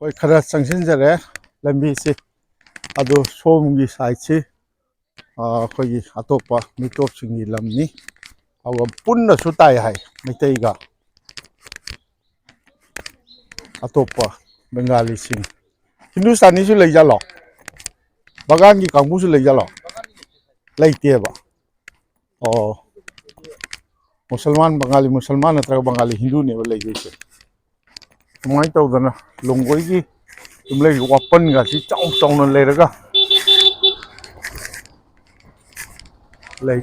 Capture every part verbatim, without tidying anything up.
ꯑꯩꯈꯣꯏ ꯈꯔ ꯆꯪꯁꯤꯟꯖꯔꯦ ꯂꯝꯕꯤꯁꯤ꯫ ꯑꯗꯨ ꯁꯣꯝꯒꯤ ꯁꯥꯏꯠꯁꯤ, ꯑ, ꯑꯩꯈꯣꯏꯒꯤ ꯑꯇꯣꯞꯄ ꯃꯤꯇꯣꯞꯁꯤꯡꯒꯤ ꯂꯝꯅꯤ꯫ ꯑꯗꯨꯒ ꯄꯨꯟꯅꯁꯨ ꯇꯥꯏ ꯍꯥꯏ, ꯃꯩꯇꯩꯒ ꯑꯇꯣꯞꯄ ꯕꯦꯡꯒꯥꯂꯤꯁꯤꯡ꯫ ꯍꯤꯟꯗꯨꯁꯇꯥꯅꯤꯁꯨ ꯂꯩꯖꯥꯠꯂꯣ? ꯕꯒꯥꯟꯒꯤ ꯀꯥꯡꯕꯨꯁꯨ ꯂꯩꯖꯥꯠꯂꯣ? ꯂꯩꯇꯦꯕ꯫ ꯑꯣ, ꯃꯨꯁꯜꯃꯥꯟ ꯕꯪꯒꯥꯂꯤ ꯃꯨꯁꯜꯃꯥꯟ ꯅꯠꯇ꯭ꯔꯒ ꯕꯪꯒꯥꯂꯤ ꯍꯤꯟꯗꯨꯅꯦꯕ ꯂꯩꯗꯣꯏꯁꯦ꯫ ꯑꯗꯨꯃꯥꯏꯅ ꯇꯧꯗꯅ ꯂꯣꯡꯒꯣꯏꯒꯤ ꯌꯨꯝꯂꯩ ꯋꯥꯄꯟꯒꯁꯤ ꯆꯥꯎ ꯆꯥꯎꯅ ꯂꯩꯔꯒ ꯂꯩ꯫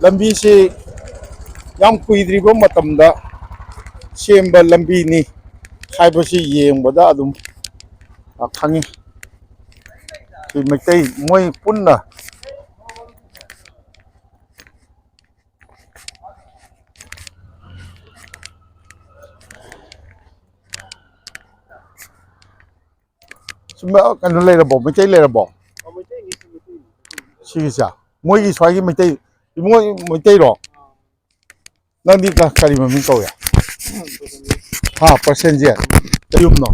ꯂꯝꯕꯤꯁꯤ ꯌꯥꯝ ꯀꯨꯏꯗ꯭ꯔꯤꯕ ꯃꯇꯝꯗ ꯁꯦꯝꯕ ꯂꯝꯕꯤꯅꯤ ꯍꯥꯏꯕꯁꯤ ꯌꯦꯡꯕꯗ ꯑꯗꯨꯝ, ꯑ, ꯈꯪꯉꯤ꯫ ꯁꯤ ꯃꯩꯇꯩ ꯃꯣꯏ ꯄꯨꯟꯅ ꯁꯨꯝ, ꯑ, ꯀꯩꯅꯣ ꯂꯩꯔꯕꯣ? ꯃꯩꯇꯩ ꯂꯩꯔꯕꯣ? ꯁꯤꯒꯤꯁꯦ? ꯃꯣꯏꯒꯤ ꯁ꯭ꯋꯥꯏꯒꯤ ꯃꯩꯇꯩ, ꯏꯕꯨꯡꯉꯣ ꯃꯩꯇꯩꯔꯣ? ꯅꯪꯗꯤ ꯀ-, ꯀꯔꯤ ꯃꯃꯤꯡ ꯀꯧꯏ? ꯍꯥ, ꯄ꯭ꯔꯁꯦꯟꯖꯤꯠ꯫ ꯀꯩ ꯌꯨꯝꯅꯣ?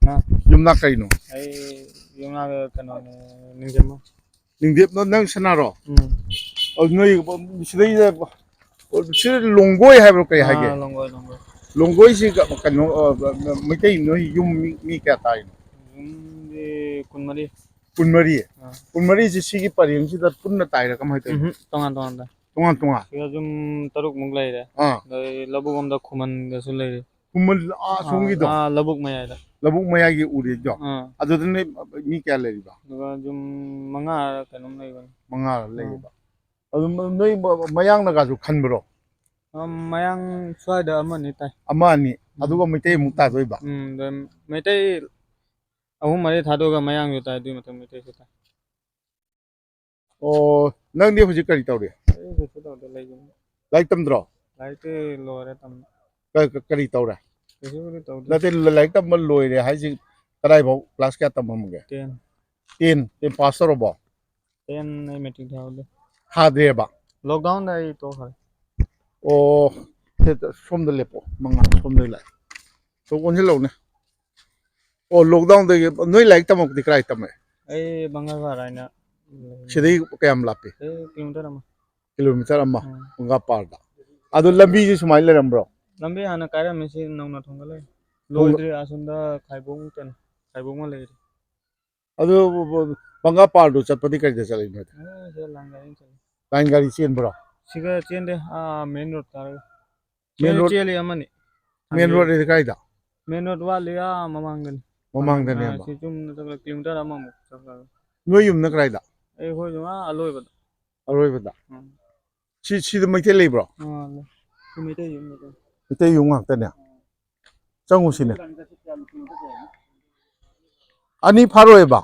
ꯍꯥ? ꯌꯨꯝꯅꯥꯛ ꯀꯩꯅꯣ? ꯑꯩ ꯌꯨꯝꯅꯥꯛ ꯀꯩꯅꯣꯅꯦ, ꯅꯤꯡꯊꯦꯝꯕꯝ꯫ ꯅꯤꯡꯊꯦꯝꯕꯝ, ꯅꯪ ꯁꯅꯥꯔꯣ? ꯎꯝ꯫ ꯑꯗꯨ ꯅꯣꯏ ꯁꯤꯗꯩꯗ, ꯁꯤꯗ ꯂꯣꯡꯒꯣꯏ ꯍꯥꯏꯕ꯭ꯔꯣ, ꯀꯩ ꯍꯥꯏꯒꯦ? ꯑꯥ, ꯂꯣꯡꯒꯣꯏ, ꯂꯣꯡꯒꯣꯏ꯫ ꯂꯣꯡꯒꯣꯏꯁꯤ ꯀ-, ꯀꯩꯅꯣ, ꯑ, ꯃꯩꯇꯩ ꯅꯣꯏ ꯌꯨꯝ ꯃꯤ, ꯃꯤ ꯀꯌꯥ ꯇꯥꯏꯅꯣ? ꯌꯨꯝꯗꯤ ꯀꯨꯟꯃꯔꯤ꯫ ꯀꯨꯟꯃꯔꯤ? ꯑꯥ꯫ ꯀꯨꯟꯃꯔꯤꯁꯤ ꯁꯤꯒꯤ ꯄꯔꯦꯡꯁꯤꯗ ꯄꯨꯟꯅ ꯇꯥꯏꯔꯥ ꯀꯃꯥꯏꯅ ꯇꯧꯔꯤꯅꯣ? ꯎꯝꯍꯨꯝ, ꯇꯣꯉꯥꯟ ꯇꯣꯉꯥꯟ ꯇꯥꯏ꯫ ꯇꯣꯉꯥꯟ ꯇꯣꯉꯥꯟ? ꯁꯤꯗ ꯌꯨꯝ ꯇꯔꯨꯛꯃꯨꯛ ꯂꯩꯔꯦ꯫ ꯑꯥ꯫ ꯑꯗꯩ ꯂꯧꯕꯨꯛ ꯑꯝꯗ ꯈꯨꯃꯟꯒꯁꯨ ꯂꯩꯔꯤ꯫ ꯈꯨꯃꯟ, ꯑꯥ, ꯑꯥ, ꯑꯁꯣꯝꯒꯤꯗꯣ? ꯑꯥ, ꯂꯧꯕꯨꯛ ꯃꯌꯥꯏꯗ꯫ ꯂꯧꯕꯨꯛ ꯃꯌꯥꯏꯒꯤ ꯎꯔꯤꯗꯣ? ꯑꯥ꯫ ꯑꯗꯨꯗꯅꯦ ꯃꯤ ꯀꯌꯥ ꯂꯩꯔꯤꯕ? ꯑꯗꯨꯒ ꯌꯨꯝ ꯃꯉꯥꯔ ꯀꯩꯅꯣꯝ ꯂꯩꯕꯅꯤ꯫ ꯃꯉꯥꯔ ꯑꯥ꯫ ꯂꯩꯌꯦꯕ꯫ ꯑꯗꯨ ꯅꯣꯏ ꯃꯌꯥꯡꯅꯒꯁꯨ ꯈꯟꯕ꯭ꯔꯣ? ꯑꯥ, ꯃꯌꯥꯡ ꯁ꯭ꯋꯥꯏꯗ ꯑꯃꯅꯤ ꯇꯥꯏ꯫ ꯑꯃ ꯑꯅꯤ? ꯎꯝ꯫ ꯑꯗꯨꯒ ꯃꯩꯇꯩ ꯑꯃꯨꯛ ꯇꯥꯗꯣꯏꯕ? ꯎꯝ, ꯑꯗ ꯃꯩꯇꯩ ꯑꯍꯨꯝ ꯃꯔꯤ ꯊꯥꯗꯣꯛꯑꯒ ꯃꯌꯥꯡꯁꯨ ꯇꯥꯏ, ꯑꯗꯨꯒꯤ ꯃꯊꯪ ꯃꯩꯇꯩꯁꯨ ꯇꯥꯏ꯫ ꯑꯣ, ꯅꯪꯗꯤ ꯍꯧꯖꯤꯛ ꯀꯔꯤ ꯇꯧꯔꯤ? ꯑꯩ ꯀꯩꯁꯨ ꯇꯧꯗꯦ, ꯂꯩꯕꯅꯤ꯫ ꯂꯥꯏꯔꯤꯛ ꯇꯝꯗ꯭ꯔꯣ? ꯂꯥꯏꯔꯤꯛꯇꯤ ꯂꯣꯏꯔꯦ ꯇꯝꯕ꯫ ꯀ-, ꯀ-, ꯀꯔꯤ ꯇꯧꯔꯦ? ꯀꯩꯁꯨꯕꯨꯗꯤ ꯇꯧꯗꯦ꯫ ꯅꯠꯇꯦ, ꯂꯥꯏꯔꯤꯛ ꯇꯝꯕ ꯂꯣꯏꯔꯦ ꯍꯥꯏꯁꯤ ꯀꯗꯥꯏꯐꯥꯎ, ꯀ꯭ꯂꯥꯁ ꯀꯌꯥ ꯇꯝꯃꯝꯒꯦ? ꯇꯦꯟ꯫ ꯇꯦꯟ, ꯇꯦꯟ ꯄꯥꯁ ꯇꯧꯔꯕꯣ? ꯇꯦꯟ ꯑꯩ ꯃꯦꯇ꯭ꯔꯤꯛ ꯊꯥꯍꯧꯗꯦ꯫ ꯊꯥꯗ꯭ꯔꯦꯕ? ꯂꯣꯛꯗꯥꯎꯟꯗ ꯑꯩ ꯇꯣꯛꯈ꯭ꯔꯦ꯫ ꯑꯣ, ꯁꯤ ꯁꯣꯝꯗ ꯂꯦꯞꯄꯣ, ꯃꯉꯥ ꯁꯣꯝꯗ ꯂꯥꯛꯑꯦ꯫ ꯁꯣꯝ ꯑꯣꯟꯁꯤꯜꯂꯛꯎꯅꯦ꯫ ꯑꯣ, ꯂꯣꯛꯗꯥꯎꯟꯗꯒꯤ ꯅꯣꯏ ꯂꯥꯏꯔꯤꯛ ꯇꯝꯃꯛꯄꯗꯤ ꯀꯗꯥꯏ ꯇꯝꯃꯛꯑꯦ? ꯑꯩ ꯕꯪꯒꯥꯜ ꯐꯥꯔ ꯍꯥꯏꯅ ꯂꯩ꯫ ꯁꯤꯗꯩ ꯀꯌꯥꯝ ꯂꯥꯞꯄꯤ? ꯑꯩ ꯀꯤꯂꯣꯃꯤꯇꯔ ꯑꯃ꯫ ꯀꯤꯂꯣꯃꯤꯇꯔ ꯑꯃ, ꯎꯝ꯫ ꯕꯪꯒꯥ ꯄꯥꯔꯗ꯫ ꯑꯗꯨ ꯂꯝꯕꯤꯁꯤ ꯁꯨꯃꯥꯏꯅ ꯂꯩꯔꯝꯕ꯭ꯔꯣ? ꯂꯝꯕꯤ ꯍꯥꯟꯅ ꯀꯥꯏꯔꯝꯃꯤ, ꯁꯤ ꯅꯧꯅ ꯊꯣꯡꯒꯠꯂꯛꯏ꯫ ꯊꯣꯡꯒ- ꯂꯣꯏꯗ꯭ꯔꯤ, ꯑꯁꯣꯝꯗ ꯈꯥꯏꯕꯣꯡ ꯆꯠꯅꯤ, ꯈꯥꯏꯕꯣꯡ ꯑꯃ ꯂꯩꯔꯤ꯫ ꯑꯗꯨ ꯕꯪꯒꯥ ꯄꯥꯔꯗꯨ ꯆꯠꯄꯗꯤ ꯀꯔꯤꯗ ꯆꯠꯂꯤꯅꯣ? ꯑꯦ, ꯁꯤꯗ ꯂꯥꯏꯟ ꯒꯥꯔꯤ ꯆꯠꯂꯤ꯫ ꯂꯥꯏꯟ ꯒꯥꯔꯤ ꯆꯦꯟꯕ꯭ꯔꯣ? ꯁꯤꯒ ꯆꯦꯟꯗꯦ, ꯑꯥ, ꯃꯦꯟ ꯔꯣꯗ ꯀꯥꯔꯒ꯫ ꯃꯦꯟ ꯆꯦꯜꯂꯤ, ꯔꯣꯗ, ꯆꯦꯜꯂꯤ ꯑꯃꯅꯤ꯫ ꯃꯦꯟ ꯔꯣꯗ ꯍꯥꯏꯗꯤ ꯀꯥꯏꯗ? ꯃꯦꯟ ꯔꯣꯗ ꯋꯥꯠꯂꯤ, ꯑꯥ, ꯃꯃꯥꯡꯗꯅꯤ꯫ ꯃꯃꯥꯡꯗꯅꯦꯕ? ꯑꯥ, ꯁꯤ ꯆꯨꯝꯅ ꯆꯠꯂꯒ ꯀꯤꯂꯣꯃꯤꯇꯔ ꯑꯃꯃꯨꯛ ꯆꯠꯂꯒ꯫ ꯅꯣꯏ ꯌꯨꯝꯅ ꯀꯗꯥꯏꯗ? ꯑꯩꯈꯣꯏ ꯌꯨꯝ ꯑꯥ ꯑꯂꯣꯏꯕꯗ꯫ ꯑꯔꯣꯏꯕꯗ? ꯎꯝ꯫ ꯁꯤ, ꯁꯤꯗ ꯃꯩꯇꯩ ꯂꯩꯕ꯭ꯔꯣ? ꯑꯥ, ꯂꯩ꯫ ꯁꯤ ꯃꯩꯇꯩ ꯌꯨꯝ ꯂꯩ꯫ ꯃꯩꯇꯩ ꯌꯨꯝ ꯉꯥꯛꯇꯅꯦ? ꯆꯪꯉꯨꯁꯤꯅꯦ꯫ ꯑꯅꯤ ꯐꯥꯔꯣꯏꯕ?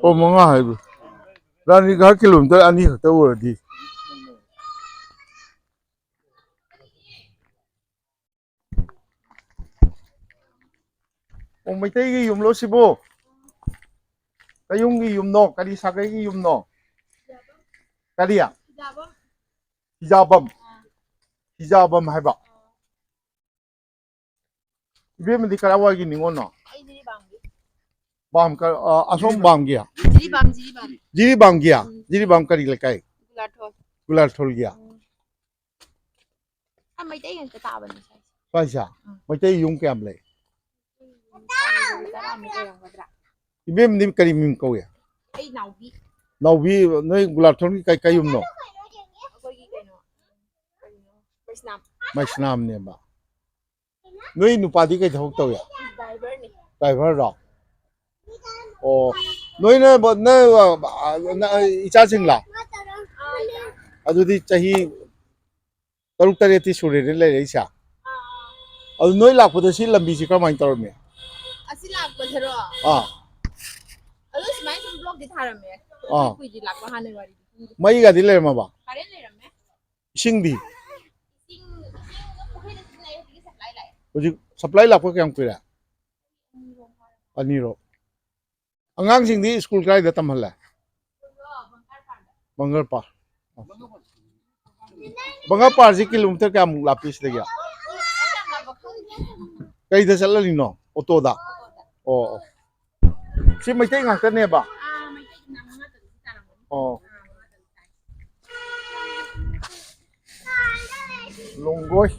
ꯑꯣ, ꯃꯉꯥ ꯍꯥꯏꯕ꯫ ꯔꯥꯅꯤ ꯘꯥꯠ ꯀꯤꯂꯣꯃꯤꯇꯔ ꯑꯅꯤ ꯈꯛꯇ ꯑꯣꯏꯔꯗꯤ꯫ ꯑꯣ, ꯃꯩꯇꯩꯒꯤ ꯌꯨꯝꯂꯣ ꯁꯤꯕꯨ? ꯀꯌꯨꯝꯒꯤ ꯌꯨꯝꯅꯣ? ꯀꯔꯤ ꯁꯥꯒꯩꯒꯤ ꯌꯨꯝꯅꯣ? ꯀꯔꯤ? ꯍꯤꯖꯥꯕꯝ꯫ ꯍꯤꯖꯥꯕꯝ ꯍꯥꯏꯕ? ꯏꯕꯦꯝꯃꯗꯤ ꯀꯔꯥꯏꯋꯥꯏꯒꯤ ꯅꯤꯉꯣꯜꯅꯣ? ꯑꯩ ꯖꯤꯔꯤꯕꯥꯝꯒꯤ꯫ ꯕꯥꯝ ꯀ-, ꯑ, ꯑꯁꯣꯝ ꯕꯥꯝꯒꯤ? ꯖꯤꯔꯤꯕꯥꯝ, ꯖꯤꯔꯤꯕꯥꯝ꯫ ꯖꯤꯔꯤꯕꯥꯝꯒꯤ? ꯎꯝ꯫ ꯖꯤꯔꯤꯕꯥꯝ ꯀꯔꯤ ꯂꯩꯀꯥꯏ? ꯒꯨꯂꯥꯊꯣꯜ꯫ ꯒꯨꯂꯥꯊꯣꯜꯒꯤ? ꯎꯝ꯫ ꯑ, ꯃꯩꯇꯩ ꯉꯥꯛꯇ ꯇꯥꯕꯅꯦ ꯁ꯭ꯋꯥꯏꯁꯦ꯫ ꯁ꯭ꯋꯥꯏꯁꯦ? ꯎꯝ꯫ ꯃꯩꯇꯩ ꯌꯨꯝ ꯀꯌꯥꯝ ꯂꯩ? ꯇꯔꯥꯃꯨꯛ ꯂꯩꯔꯝꯒꯗ꯭ꯔꯥ? ꯏꯕꯦꯝꯗꯤ ꯀꯔꯤ ꯃꯤꯡ ꯀꯧꯏ? ꯑꯩ ꯅꯥꯎꯕꯤ꯫ ꯅꯥꯎꯕꯤ, ꯅꯣꯏ ꯒꯨꯂꯥꯊꯣꯜꯒꯤ ꯀꯩ, ꯀꯩ ꯌꯨꯝꯅꯣ? ꯑꯩꯈꯣꯏꯒꯤ ꯀꯩꯅꯣ, ꯀꯩꯅꯣ, ꯃꯩꯁꯅꯥꯝ꯫ ꯃꯩꯁꯅꯥꯝꯅꯦꯕ꯫ ꯅꯣꯏ ꯅꯨꯄꯥꯗꯤ ꯀꯩ ꯊꯕꯛ ꯇꯧꯏ? ꯗ꯭ꯔꯥꯏꯚꯔꯅꯤ꯫ ꯗ꯭ꯔꯥꯏꯚꯔꯔꯣ? ꯑꯣ, ꯅꯣꯏꯅ ꯕ-, ꯅ-, ꯑ, ꯅ-, ꯏꯆꯥꯁꯤꯡꯂꯥ? ꯑꯥ, ꯌꯥ꯫ ꯑꯗꯨꯗꯤ ꯆꯍꯤ ꯇꯔꯨꯛ ꯇꯔꯦꯠꯇꯤ ꯁꯨꯔꯦꯅꯦ ꯂꯩꯔꯛꯏꯁꯦ꯫ ꯑꯥ꯫ ꯑꯗꯨ ꯅꯣꯏ ꯂꯥꯛꯄꯗ ꯁꯤ ꯂꯝꯕꯤꯁꯤ ꯀꯔꯝꯍꯥꯏꯅ ꯇꯧꯔꯝꯃꯤ? ꯑꯁꯤ ꯂꯥꯛꯄꯗꯔꯣ? ꯑꯥ꯫ ꯑꯗꯨ ꯁꯨꯃꯥꯏꯅ ꯁꯨꯝ ꯕ꯭ꯂꯣꯛꯇꯤ ꯊꯥꯔꯝꯃꯦ꯫ ꯑꯥ꯫ ꯀꯨꯏꯗꯤ ꯂꯥꯛꯄ ꯍꯥꯟꯅ ꯋꯥꯔꯤꯗꯤ ꯈꯪꯗꯦ꯫ ꯃꯩꯒꯗꯤ ꯂꯩꯔꯝꯃꯕ? ꯀꯔꯦꯟ ꯂꯩꯔꯝꯃꯦ꯫ ꯏꯁꯤꯡꯗꯤ? ꯏꯁꯤꯡ, ꯏꯁꯤꯡ ꯄꯨꯈ꯭ꯔꯤꯗ ꯁꯤꯖꯤꯟꯅꯩ, ꯍꯧꯖꯤꯛꯀꯤ ꯁꯄ꯭ꯂꯥꯏ ꯂꯥꯛꯑꯦ꯫ ꯍꯧꯖꯤꯛ ꯁꯄ꯭ꯂꯥꯏ ꯂꯥꯛꯄ ꯀꯌꯥꯝ ꯀꯨꯏꯔꯦ? ꯑꯅꯤꯔꯣ? ꯑꯉꯥꯡꯁꯤꯡꯗꯤ ꯁ꯭ꯀꯨꯜ ꯀꯗꯥꯏꯗ ꯇꯝꯍꯜꯂꯦ? ꯕꯪꯒꯔ ꯄꯥꯔ꯫ ꯕꯪꯒꯔ ꯄꯥꯔꯁꯤ ꯀꯤꯂꯣꯃꯤꯇꯔ ꯀꯌꯥꯃꯨꯛ ꯂꯥꯞꯄꯤ ꯁꯤꯗꯒꯤ? ꯀꯩꯗ ꯆꯠꯍꯜꯂꯤꯅꯣ? ꯑꯣꯇꯣꯗ? ꯑꯣ, ꯑꯣ꯫ ꯁꯤ ꯃꯩꯇꯩ ꯉꯥꯛꯇꯅꯦꯕ? ꯑꯣ꯫ ꯂꯣꯡꯒꯣꯏ꯫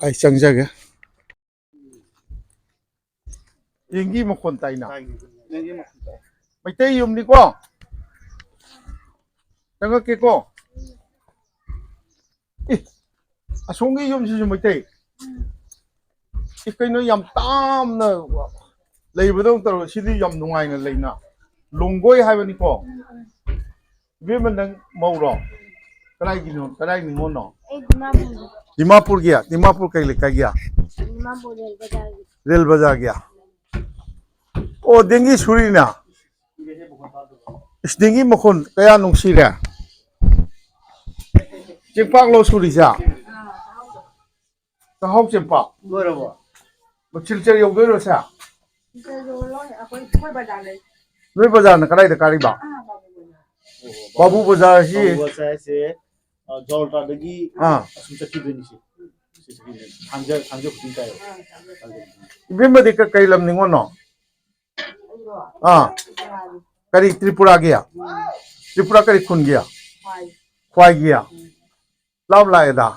ꯑꯩ ꯆꯪꯖꯒꯦ꯫ ꯌꯦꯡꯒꯤ ꯃꯈꯣꯟ ꯇꯥꯏꯅ꯫ ꯇꯥꯏꯅꯦ꯫ ꯌꯦꯡꯒꯤ ꯃꯈꯣꯟ ꯇꯥꯏ꯫ ꯃꯩꯇꯩ ꯌꯨꯝꯅꯤꯀꯣ? ꯆꯪꯉꯛꯀꯦꯀꯣ꯫ ꯑꯦ, ꯑꯁꯣꯝꯒꯤ ꯌꯨꯝꯁꯤꯁꯨ ꯃꯩꯇꯩ꯫ ꯑꯦ, ꯀꯩꯅꯣ ꯌꯥꯝ ꯇꯥꯝꯅ ꯂꯩꯕꯗꯧꯅ ꯇꯧꯔ, ꯁꯤꯗꯤ ꯌꯥꯝ ꯅꯨꯡꯉꯥꯏꯅ ꯂꯩꯅ꯫ ꯂꯣꯡꯒꯣꯏ ꯍꯥꯏꯕꯅꯤꯀꯣ? ꯏꯕꯦꯝꯃ, ꯅꯪ ꯃꯧꯔꯣ? ꯀꯗꯥꯏꯒꯤꯅꯣ? ꯀꯗꯥꯏ ꯅꯤꯉꯣꯜꯅꯣ? ꯑꯩ ꯗꯤꯃꯥꯄꯨꯔꯗ꯫ ꯗꯤꯃꯥꯄꯨꯔꯒꯤ? ꯗꯤꯃꯥꯄꯨꯔ ꯀꯩ ꯂꯩꯀꯥꯏꯒꯤ? ꯗꯤꯃꯥꯄꯨꯔ ꯔꯦꯜ ꯕꯖꯥꯔꯒꯤ꯫ ꯔꯦꯜ ꯕꯖꯥꯔꯒꯤ? ꯑꯣ, ꯗꯦꯡꯒꯤ ꯁꯨꯔꯤꯅ? ꯏꯁ, ꯗꯦꯡꯒꯤ ꯃꯈꯣꯟ ꯀꯌꯥ ꯅꯨꯡꯁꯤꯔꯦ꯫ ꯆꯦꯡꯄꯥꯛꯂꯣ ꯁꯨꯔꯤꯁꯦ? ꯆꯥꯛꯍꯥꯎ ꯆꯦꯡꯄꯥꯛ꯫ ꯂꯣꯏꯔꯕꯣ? ꯁꯤꯜꯆꯔ ꯌꯧꯗꯣꯏꯔꯣ ꯁꯦ? ꯁꯤꯜꯆꯔ ꯌꯧꯔꯣꯏ, ꯑꯩꯈꯣꯏ, ꯑꯩꯈꯣꯏ ꯕꯖꯥꯔ ꯂꯩ꯫ ꯅꯣꯏ ꯕꯖꯥꯔꯅ ꯀꯗꯥꯏꯗ ꯀꯥꯔꯤꯕ? ꯑꯥ, ꯕꯥꯕꯨ ꯕꯖꯥꯔ꯫ ꯕꯥꯕꯨ ꯕꯖꯥꯔꯁꯤ? ꯕꯥꯕꯨ ꯕꯖꯥꯔꯁꯦ, ꯑ, ꯖꯣꯔꯗꯥꯟꯗꯒꯤ ꯑꯥ꯫ ꯑꯁꯨꯝ ꯆꯠꯈꯤꯗꯣꯏꯅꯤ ꯁꯤ꯫ ꯁꯤ ꯆꯠꯈꯤꯗꯣꯏꯅꯤ꯫ ꯊꯥꯡꯖ, ꯊꯥꯡꯖ ꯈꯨꯗꯤꯡ ꯀꯥꯏꯌꯦꯕ꯫ ꯑꯥ, ꯊꯥꯡꯖ ꯈꯨꯗꯤꯡ꯫ ꯏꯕꯦꯝꯃꯗꯤ ꯀ-, ꯀꯩ ꯂꯝ ꯅꯤꯉꯣꯜꯅꯣ? ꯑꯩꯔꯣ? ꯑꯥ꯫ ꯇ꯭ꯔꯤꯄꯨꯔꯥꯒꯤ꯫ ꯀꯔꯤ ꯇ꯭ꯔꯤꯄꯨꯔꯥꯒꯤ? ꯎꯝ꯫ ꯇ꯭ꯔꯤꯄꯨꯔꯥ ꯀꯔꯤ ꯈꯨꯟꯒꯤ? ꯈ꯭ꯋꯥꯏ꯫ ꯈ꯭ꯋꯥꯏꯒꯤ? ꯎꯝ꯫ ꯂꯥꯞ ꯂꯥꯛꯑꯦꯗ꯫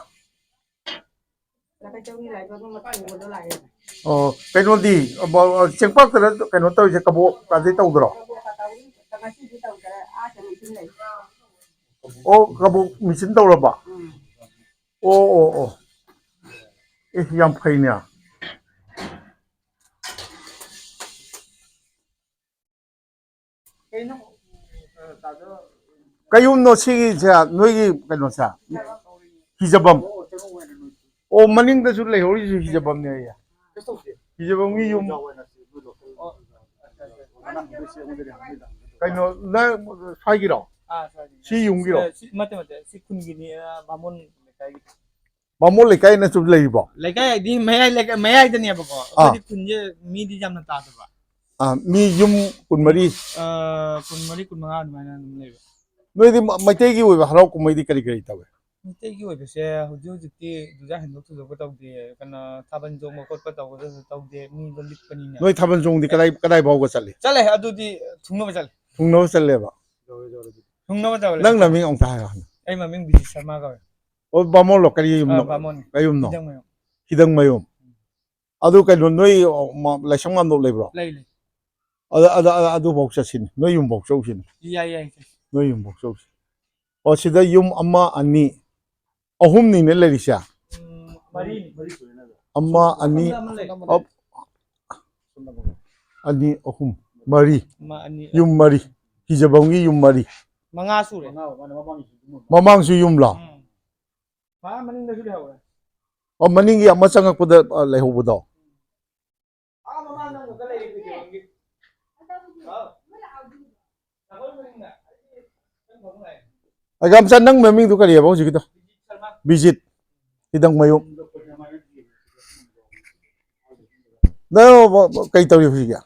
ꯑꯣ, ꯀꯩꯅꯣꯗꯤ, ꯑ, ꯕ-, ꯑ, ꯆꯦꯡꯄꯥꯛꯇꯔ ꯀꯩꯅꯣ ꯇꯧꯔꯤꯁꯦ, ꯀꯕꯣꯛ ꯀꯥꯗꯤ ꯇꯧꯗ꯭ꯔꯣ? ꯑꯣ, ꯀꯕꯣꯛ ꯃꯦꯆꯤꯟ ꯇꯧꯔꯕ? ꯑꯣ, ꯑꯣ, ꯑꯣ꯫ ꯑꯦ, ꯌꯥꯝ ꯐꯩꯅꯦ꯫ ꯀꯩꯌꯨꯝꯅꯣ ꯁꯤꯒꯤꯁꯦ, ꯅꯣꯏꯒꯤ ꯀꯩꯅꯣꯁꯦ? ꯍꯤꯖꯕꯝ꯫ ꯑꯣ, ꯃꯅꯤꯡꯗꯁꯨ ꯂꯩꯍꯧꯔꯤꯁꯨ ꯍꯤꯖꯕꯝꯅꯦ ꯑꯩ꯫ ꯍꯤꯖꯕꯝꯒꯤ ꯌꯨꯝ꯫ ꯀꯩꯅꯣ, ꯅꯪ ꯁ꯭ꯋꯥꯏꯒꯤꯔꯣ? ꯑꯥ, ꯁ꯭ꯋꯥꯏꯒꯤꯅꯦ꯫ ꯁꯤ ꯌꯨꯝꯒꯤꯔꯣ? ꯁꯤ, ꯅꯠꯇꯦ, ꯅꯠꯇꯦ, ꯁꯤ ꯈꯨꯟꯒꯤꯅꯤ, ꯑ, ꯕꯥꯃꯣꯟ ꯂꯩꯀꯥꯏꯒꯤ꯫ ꯕꯥꯃꯣꯟ ꯂꯩꯀꯥꯏꯅ ꯁꯨꯝ ꯂꯩꯔꯤꯕꯣ? ꯂꯩꯀꯥꯏ ꯍꯥꯏꯗꯤ ꯃꯌꯥꯏ ꯂꯩꯀꯥꯏ, ꯃꯌꯥꯏꯗꯅꯦꯕꯀꯣ꯫ ꯑꯥ꯫ ꯑꯩꯈꯣꯏꯗꯤ ꯈꯨꯟꯁꯦ ꯃꯤꯗꯤ ꯌꯥꯝꯅ ꯇꯥꯗꯕ꯫ ꯑꯥ, ꯃꯤ ꯌꯨꯝ ꯀꯨꯟꯃꯔꯤ? ꯑꯥ, ꯀꯨꯟꯃꯔꯤ, ꯀꯨꯟꯃꯉꯥ ꯑꯗꯨꯃꯥꯏꯅ ꯑꯗꯨꯝ ꯂꯩꯕ꯫ ꯅꯣꯏꯗꯤ ꯃ-, ꯃꯩꯇꯩꯒꯤ ꯑꯣꯏꯕ ꯍꯔꯥꯎ ꯀꯨꯝꯍꯩꯗꯤ ꯀꯔꯤ ꯀꯔꯤ ꯇꯧꯏ? ꯃꯩꯇꯩꯒꯤ ꯑꯣꯏꯕꯁꯦ ꯍꯧꯖꯤꯛ ꯍꯧꯖꯤꯛꯇꯤ ꯆꯨꯖꯥꯛ ꯍꯦꯟꯗꯣꯛ ꯊꯨꯗꯣꯛꯄ ꯇꯧꯗꯦ, ꯀꯩꯅꯣ, ꯊꯥꯕꯜ ꯆꯣꯡꯕ ꯈꯣꯠꯄ ꯇꯧꯕꯗꯁꯨ ꯇꯧꯗꯦ, ꯃꯤꯗꯣ ꯂꯤꯛꯄꯅꯤꯅ꯫ ꯅꯣꯏ ꯊꯥꯕꯜ ꯆꯣꯡꯕꯗꯤ ꯀꯗꯥꯏ, ꯀꯗꯥꯏ ꯐꯥꯎꯕ ꯆꯠꯂꯤ? ꯆꯠꯂꯦ, ꯑꯗꯨꯗꯤ ꯊꯨꯡꯅꯕ ꯆꯠꯂꯦ꯫ ꯊꯨꯡꯅꯕ ꯆꯠꯂꯦꯕ? ꯊꯨꯡꯅꯕ ꯆꯠꯂꯦ꯫ ꯅꯪ ꯅꯃꯤꯡ ꯑꯃꯨꯛꯇ ꯍꯥꯏꯔꯣ ꯍꯥꯟꯅ꯫ ꯑꯩ ꯃꯃꯤꯡ ꯕꯤꯖꯤꯠ ꯁꯔꯃ ꯀꯧꯋꯦ꯫ ꯑꯣ, ꯕꯥꯃꯣꯟꯂꯣ? ꯀꯔꯤ ꯌꯨꯝꯅꯣ? ꯑꯥ, ꯕꯥꯃꯣꯟꯅꯤ꯫ ꯀꯩ ꯌꯨꯝꯅꯣ? ꯍꯤꯗꯪꯃꯌꯨꯝ꯫ ꯍꯤꯗꯪꯃꯌꯨꯝ꯫ ꯑꯗꯨ ꯀꯩꯅꯣ, ꯅꯣꯏ, ꯑ, ꯃ-, ꯂꯥꯏꯁ꯭ꯔꯝ ꯉꯥꯝꯗꯣꯞ ꯂꯩꯕ꯭ꯔꯣ? ꯂꯩ, ꯂꯩ꯫ ꯑꯗ, ꯑꯗ, ꯑꯗ, ꯑꯗꯨꯐꯥꯎ ꯆꯠꯁꯤꯅꯦ, ꯅꯣꯏ ꯌꯨꯝꯐꯥꯎ ꯆꯧꯁꯤꯅꯦ꯫ ꯌꯥꯏ, ꯌꯥꯏ, ꯆꯠꯁꯤ꯫ ꯅꯣꯏ ꯌꯨꯝꯐꯥꯎ ꯆꯧꯁꯤ꯫ ꯑꯣ, ꯁꯤꯗ ꯌꯨꯝ ꯑꯃ, ꯑꯅꯤ, ꯑꯍꯨꯝꯅꯤꯅꯦ ꯂꯩꯔꯤꯁꯦ꯫ ꯎꯝ, ꯃꯔꯤꯅꯤ꯫ ꯑꯃ, ꯑꯅꯤ, ꯁꯣꯝꯗ ꯑꯃ ꯂꯩ꯫ ꯑꯞ-, ꯑꯅꯤ, ꯑꯍꯨꯝ, ꯃꯔꯤ꯫ ꯑꯃ, ꯑꯅꯤ, ꯌꯨꯝ ꯑꯍꯨꯝ꯫ ꯃꯔꯤ꯫ ꯍꯤꯖꯕꯝꯒꯤ ꯌꯨꯝ ꯃꯔꯤ꯫ ꯃꯉꯥ ꯁꯨꯔꯦ꯫ ꯃꯃꯥꯡꯁꯨ ꯌꯨꯝꯂꯣ? ꯎꯝ꯫ ꯃꯥ ꯃꯅꯤꯡꯗꯁꯨ ꯂꯩꯍꯧꯔꯦ꯫ ꯑꯣ, ꯃꯅꯤꯡꯒꯤ ꯑꯃ ꯆꯪꯉꯛꯄꯗ, ꯑ, ꯂꯩꯍꯧꯕꯗꯣ꯫ ꯑꯥ, ꯃꯃꯥꯡꯗ ꯑꯃꯨꯛꯀ ꯂꯩꯔꯤ ꯐꯤꯖꯦꯕꯝꯒꯤ꯫ ꯍꯥꯎ꯫ ꯑꯒꯥꯝꯆꯥ, ꯅꯪ ꯃꯃꯤꯡꯗꯨ ꯀꯔꯤꯑꯕ ꯍꯧꯖꯤꯛꯀꯤꯗꯣ? ꯕꯤꯖꯤꯠ꯫ ꯍꯤꯗꯪꯃꯌꯨꯝ꯫ ꯅꯪ ꯀꯩ ꯇꯧꯔꯤ ꯍꯧꯖꯤꯛꯀꯤ?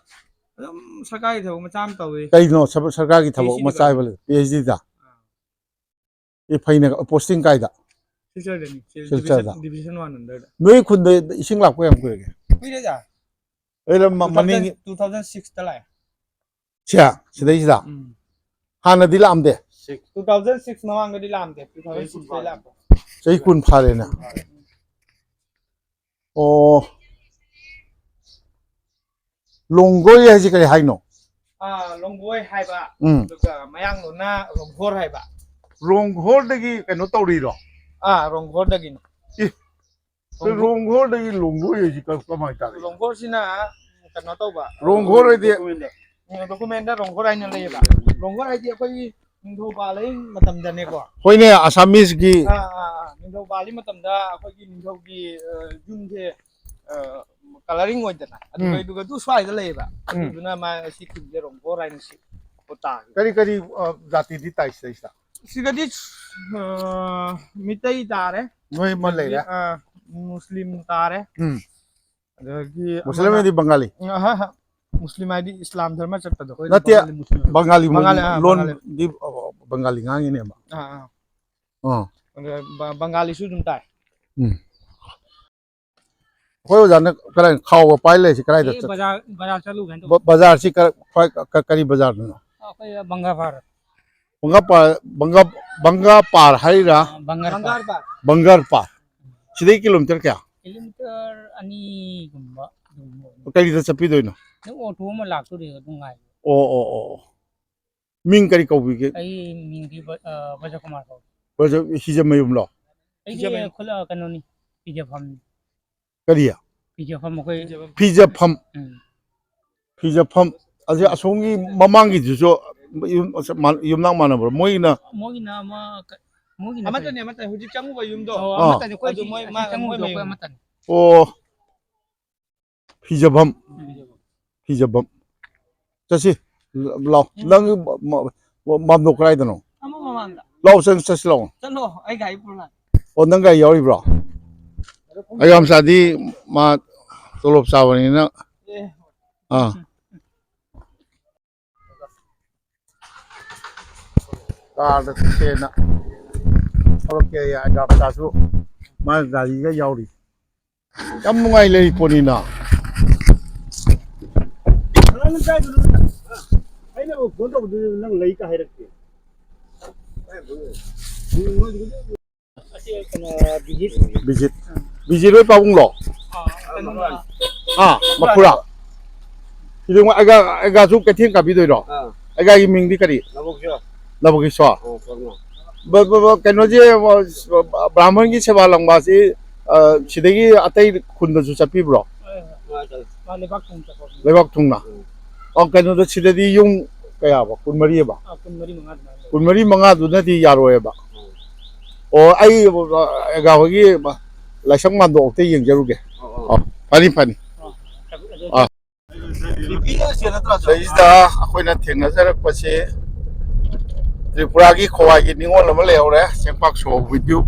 ꯑꯗꯨꯝ ꯁꯔꯀꯥꯔꯒꯤ ꯊꯕꯛ ꯃꯆꯥ ꯑꯃ ꯇꯧꯔꯤ꯫ ꯀꯩꯅꯣ ꯁꯔ-, ꯁꯔꯀꯥꯔꯒꯤ ꯊꯕꯛ ꯄꯤ ꯑꯩꯆ ꯗꯤ ꯃꯆꯥ ꯍꯥꯏꯕ ꯂꯩ? P H ꯗꯤꯗ? ꯑꯥ꯫ ꯑꯦ, ꯐꯩꯅꯦ꯫ ꯄꯣꯁꯇꯤꯡ ꯀꯥꯏꯗ? ꯁꯤꯜꯆꯔꯗꯅꯤ꯫ ꯁꯤꯜ-, ꯁꯤꯜꯆꯔꯗ? Division, Division one under ꯗ꯫ ꯅꯣꯏ ꯈꯨꯟꯗ ꯏꯁꯤꯡ ꯂꯥꯛꯄ ꯀꯌꯥꯝ ꯀꯨꯏꯔꯒꯦ? ꯀꯨꯏꯔꯦꯗ꯫ ꯑꯩꯅ ꯃ-, two thousand, ꯃꯅꯤꯡꯒꯤ two thousand six ꯇ ꯂꯥꯛꯑꯦ꯫ ꯁꯤꯌꯥ, ꯁꯤꯗꯩꯁꯤꯗ? ꯎꯝ꯫ ꯍꯥꯟꯅꯗꯤ ꯂꯥꯛꯑꯝꯗꯦ? Two thousand six ꯃꯃꯥꯡꯗꯗꯤ ꯂꯥꯛꯑꯝꯗꯦ, two thousand six ꯇꯩ ꯂꯥꯛꯄ꯫ ꯆꯍꯤ ꯀꯨꯟ ꯐꯥꯔꯦꯅꯦ꯫ ꯑꯣ꯫ ꯂꯣꯡꯒꯣꯏ ꯍꯥꯏꯁꯦ ꯀꯔꯤ ꯍꯥꯏꯅꯣ? ꯑꯥ, ꯂꯣꯡꯒꯣꯏ ꯍꯥꯏꯕ꯫ ꯎꯝ꯫ ꯑꯗꯨꯒ ꯃꯌꯥꯡꯂꯣꯟꯅ ꯔꯣꯡꯒꯣꯔ ꯍꯥꯏꯕ꯫ ꯔꯣꯡꯒꯣꯔꯗꯒꯤ ꯀꯩꯅꯣ ꯇꯧꯔꯤꯔꯣ? ꯑꯥ, ꯔꯣꯡꯒꯣꯔꯗꯒꯤꯅꯤ꯫ ꯑꯦ, ꯔꯣꯡꯒꯣꯔ-, ꯔꯣꯡꯒꯣꯔꯗꯒꯤ ꯂꯣꯡꯒꯣꯏ ꯍꯥꯏꯁꯤ ꯀ-, ꯀꯃꯥꯏꯅ ꯇꯥꯔꯤꯅꯣ? ꯔꯣꯡꯒꯣꯔꯁꯤꯅ ꯀꯩꯅꯣ ꯇꯧꯕ꯫ ꯔꯣꯡꯒꯣꯔ ꯍꯥꯏꯗꯤ? ꯗꯣꯀꯨꯃꯦꯟꯗ ꯔꯣꯡꯒꯣꯔ ꯍꯥꯏꯅ ꯂꯩꯌꯦꯕ꯫ ꯔꯣꯡꯒꯣꯔ ꯍꯥꯏꯗꯤ ꯑꯩꯈꯣꯏꯒꯤ ꯅꯤꯡꯊꯧ ꯄꯥꯜꯂꯤ ꯃꯇꯝꯗꯅꯦꯀꯣ꯫ ꯍꯣꯏꯅꯦ, ꯑꯁꯥꯃꯤꯁꯀꯤ꯫ ꯑꯥ, ꯑꯥ, ꯑꯥ꯫ ꯅꯤꯡꯊꯧ ꯄꯥꯜꯂꯤ ꯃꯇꯝꯗ ꯑꯩꯈꯣꯏꯒꯤ ꯅꯤꯡꯊꯧꯒꯤ, ꯑ, ꯌꯨꯝꯁꯦ, ꯑ, coloring ꯑꯣꯏꯗꯅ꯫ ꯎꯝ꯫ ꯑꯗꯨꯒ, ꯑꯗꯨꯒ ꯑꯗꯨ ꯁ꯭ꯋꯥꯏꯗ ꯂꯩꯌꯦꯕ꯫ ꯎꯝ꯫ ꯑꯗꯨꯗꯨꯅ ꯃꯥ ꯁꯤ ꯈꯨꯟꯁꯦ ꯔꯣꯡꯒꯣꯔ ꯍꯥꯏꯅ ꯁꯤ ꯇꯥꯈꯤꯕ꯫ ꯀꯔꯤ ꯀꯔꯤ, ꯑ, ꯖꯥꯇꯤꯗꯤ ꯇꯥꯏ ꯁꯤꯗꯩꯁꯤꯗ? ꯁꯤꯗꯗꯤ ꯑ, ꯃꯤꯇꯩ ꯇꯥꯔꯦ꯫ ꯅꯣꯏ ꯑꯃ ꯂꯩꯔꯦ꯫ ꯑ, ꯃꯨꯁꯂꯤꯝ ꯇꯥꯔꯦ꯫ ꯎꯝ꯫ ꯑꯗꯒꯤ ꯃꯨꯁꯂꯤꯝ ꯍꯥꯏꯗꯤ ꯕꯪꯒꯥꯂꯤ꯫ ꯑꯍ, ꯃꯨꯁꯂꯤꯝ ꯍꯥꯏꯗꯤ ꯏꯁꯂꯥꯝ ꯙꯔꯃ ꯆꯠꯄꯗꯣ꯫ ꯑꯩꯈꯣꯏ ꯅꯠꯇꯦ, ꯕꯪꯒꯥꯂꯤ ꯃꯨꯁꯂꯤꯝ꯫ ꯕꯪꯒꯥꯂꯤ ꯕꯪꯒꯥꯂꯤ, ꯑꯥ, ꯕꯪꯒꯥꯂꯤ꯫ ꯂꯣꯟꯗꯤ ꯑ, ꯕꯪꯒꯥꯂꯤ ꯉꯥꯡꯉꯤꯅꯦꯕ꯫ ꯑꯥ, ꯑꯥ꯫ ꯑꯥ꯫ ꯑꯗ ꯕ- ꯕꯪꯒꯥꯂꯤꯁꯨ ꯑꯗꯨꯝ ꯇꯥꯏ꯫ ꯎꯝ꯫ ꯑꯩꯈꯣꯏ ꯑꯣꯖꯥꯅ ꯀꯗꯥꯏ ꯈꯥꯎꯒ ꯄꯥꯏ ꯂꯩꯔꯤꯁꯤ ꯀꯗꯥꯏꯗ ꯑꯩ ꯆꯠ- ꯕꯖꯥꯔ ꯕꯖꯥꯔ ꯆꯠꯂꯨꯒꯦꯅ ꯇꯧꯕ꯫ ꯕ- ꯕꯖꯥꯔꯁꯤ ꯀ- ꯈ꯭ꯋꯥꯏ ꯀ- ꯀ- ꯀꯔꯤ ꯕꯖꯥꯔꯗꯅꯣ? ꯑꯩꯈꯣꯏ ꯕꯪꯒꯥꯐꯥꯔ꯫ ꯕꯪꯒꯥꯄꯥꯔ ꯕꯪꯒꯥ ꯕꯪꯒꯥꯄꯥꯔ ꯍꯥꯏꯔꯤꯔꯥ? ꯕꯪꯒꯥꯔ ꯄꯥꯔ꯫ ꯕꯪꯒꯥꯔ ꯄꯥꯔ꯫ ꯁꯤꯗꯩ ꯀꯤꯂꯣꯃꯤꯇꯔ ꯀꯌꯥ? ꯀꯤꯂꯣꯃꯤꯇꯔ ꯑꯅꯤꯒꯨꯝꯕ ꯑꯗꯨꯝ ꯑꯣꯏꯅꯤ꯫ ꯀꯔꯤꯗ ꯆꯠꯄꯤꯗꯣꯏꯅꯣ? ꯑꯗꯨꯝ ꯑꯣꯇꯣ ꯑꯃ ꯂꯥꯛꯇꯣꯔꯤ ꯑꯗꯨꯝ ꯉꯥꯏ꯫ ꯑꯣ ꯑꯣ ꯑꯣ ꯑꯣ꯫ ꯃꯤꯡ ꯀꯔꯤ ꯀꯧꯕꯤꯒꯦ? ꯑꯩ ꯃꯤꯡꯗꯤ ꯕ- ꯑ, ꯕꯖꯀꯨꯃꯥꯔ ꯀꯧꯏ꯫ ꯕ꯭ꯔꯖ-, ꯍꯤꯖꯝꯃꯌꯨꯝꯂꯣ? ꯑꯩꯗꯤ ꯈꯨꯂ ꯀꯩꯅꯣꯅꯤ, ꯄꯤꯖꯐꯝꯅꯤ꯫ ꯀꯔꯤ? ꯄꯤꯖꯐꯝ ꯑꯩꯈꯣꯏ꯫ ꯐꯤꯖꯐꯝ꯫ ꯎꯝ꯫ ꯐꯤꯖꯐꯝ꯫ ꯑꯁꯤ ꯑꯁꯣꯝꯒꯤ ꯃꯃꯥꯡꯒꯤꯗꯨꯁꯨ ꯌꯨꯝ-, ꯌꯨꯝꯅꯥꯛ ꯃꯥꯟꯅꯕ꯭ꯔꯣ? ꯃꯣꯏꯒꯤꯅ ꯃꯣꯏꯒꯤꯅ ꯑꯃ ꯀ- ꯃꯣꯏꯒꯤꯅ ꯑꯃꯠꯇꯅꯤ, ꯀꯔꯤ? ꯑꯃꯠꯇꯅꯤ꯫ ꯍꯧꯖꯤꯛ ꯆꯪꯉꯨꯕ ꯌꯨꯝꯗꯣ꯫ ꯑꯣ, ꯑꯥ꯫ ꯑꯃꯠꯇꯅꯤ꯫ ꯑꯩꯈꯣꯏ ꯑꯗꯨ ꯁꯤ ꯃꯣꯏ ꯑꯁꯤ ꯃꯥ-, ꯆꯪꯉꯨꯕꯗꯣ ꯃꯣꯏ ꯑꯩꯈꯣꯏ ꯃꯌꯨꯝ꯫ ꯑꯃꯠꯇꯅꯤ꯫ ꯑꯣ꯫ ꯐꯤꯖꯐꯝ꯫ ꯎꯝ꯫ ꯐꯤꯖꯐꯝ꯫ ꯆꯠꯁꯤ꯫ ꯂꯥꯎ꯫ ꯅꯪ ꯃ-, ꯃ-, ꯃꯥꯝꯗꯣꯞ ꯀꯗꯥꯏꯗꯅꯣ? ꯑꯃ ꯃꯃꯥꯡꯗ꯫ ꯂꯥꯎ, ꯆꯪ-, ꯆꯠꯁꯤ ꯂꯥꯎ꯫ ꯆꯠꯂꯣ, ꯑꯩ ꯒꯥꯔꯤ ꯄꯨꯔ ꯂꯥꯛꯀꯦ꯫ ꯑꯣ, ꯅꯪ ꯒꯥꯔꯤ ꯌꯥꯎꯔꯤꯕ꯭ꯔꯣ? ꯑꯩꯒꯥ ꯃꯆꯥꯗꯤ ꯃꯥ ꯇꯣꯂꯣꯞ ꯆꯥꯕꯅꯤꯅ꯫ ꯑꯦ꯫ ꯑꯥ꯫ ꯀꯥꯔꯗ ꯆꯠꯁꯦꯅ ꯊꯣꯛꯂꯛꯀꯦ꯫ ꯑꯩꯒꯥ ꯃꯆꯥꯁꯨ ꯃꯥ ꯒꯥꯔꯤꯒ ꯌꯥꯎꯔꯤ꯫ ꯌꯥꯝ ꯅꯨꯡꯉꯥꯏ ꯂꯩꯔꯤ ꯄꯣꯠꯅꯤꯅ꯫ ꯉꯔꯥꯡ ꯅꯪ ꯀꯥꯏꯗꯅꯣ? ꯑꯩꯅ ꯐꯣꯟ ꯇꯧꯕꯗꯨꯗꯤ ꯅꯪ ꯂꯩ ꯀꯥꯏ ꯍꯥꯏꯔꯛꯇꯦ꯫ ꯑꯁꯤ ꯀꯩꯅꯣ, ꯕꯤꯖꯤꯠ꯫ ꯕꯤꯖꯤꯠ꯫ ꯕꯤꯖꯤꯠ ꯍꯣꯏ ꯄꯥꯕꯨꯡꯂꯣ? ꯑ, ꯀꯩꯅꯣ, ꯑꯥ, ꯃꯈꯨꯔꯥ꯫ ꯁꯤꯗꯤ ꯑꯃꯨꯛ ꯑꯩꯒꯥ, ꯑꯩꯒꯥꯁꯨ ꯀꯩꯊꯦꯜ ꯀꯥꯕꯤꯗꯣꯏꯔꯣ? ꯑꯥ, ꯑꯩꯒꯥꯒꯤ ꯃꯤꯡꯗꯤ ꯀꯔꯤ? ꯂꯧꯕꯨꯛꯁꯨ꯫ ꯂꯧꯕꯨꯛꯀꯤ ꯁꯣ꯫ ꯑꯣ, ꯄꯥꯕꯨꯡ꯫ ꯕ-, ꯕ-, ꯕ-, ꯀꯩꯅꯣꯁꯦ, ꯕ꯭ꯔꯥꯍꯃꯟꯒꯤ ꯁꯦꯕꯥ ꯂꯪꯕꯁꯤ, ꯑ, ꯁꯤꯗꯒꯤ ꯑꯇꯩ ꯈꯨꯟꯗꯁꯨ ꯆꯠꯄꯤꯕ꯭ꯔꯣ? ꯃꯥ ꯆꯠꯂꯦ꯫ ꯃꯥ ꯂꯩꯕꯥꯛ ꯊꯣꯡ ꯆꯠꯄ꯫ ꯂꯩꯕꯥꯛ ꯊꯨꯡꯅ꯫ ꯎꯝ꯫ ꯑꯣ, ꯀꯩꯅꯣꯗ ꯁꯤꯗꯗꯤ ꯌꯨꯝ ꯀꯌꯥꯕ? ꯀꯨꯟꯃꯔꯤ ꯑꯕ? ꯑ, ꯀꯨꯟꯃꯔꯤ ꯃꯉꯥ ꯑꯗꯨꯃꯥꯏꯅ ꯂꯩ꯫ ꯀꯨꯟꯃꯔꯤ ꯃꯉꯥꯗꯨꯅꯗꯤ ꯌꯥꯔꯣꯏꯕ꯫ ꯑꯣ, ꯑꯩ, ꯑ, ꯑꯩꯒꯥ ꯍꯣꯏꯒꯤ ꯂꯥꯏꯁꯪ ꯃꯥꯟꯗꯣ ꯑꯝꯇ ꯌꯦꯡꯖꯔꯨꯒꯦ꯫ ꯑꯣ, ꯑꯣ꯫ ꯑꯣ, ꯐꯅꯤ, ꯐꯅꯤ꯫ ꯑ, ꯑꯗꯨ ꯑ꯫ ꯁꯤꯗꯩꯁꯤꯗ ꯑꯩꯈꯣꯏꯅ ꯊꯦꯡꯅꯖꯔꯛꯄꯁꯦ ꯇ꯭ꯔꯤꯄꯨꯔꯥꯒꯤ ꯈꯣꯋꯥꯏꯒꯤ ꯅꯤꯉꯣꯜ ꯑꯃ ꯂꯩꯍꯧꯔꯦ, ꯆꯦꯡꯄꯥꯛ ꯁꯣ ꯋꯤꯗ꯭ꯌꯨ꯫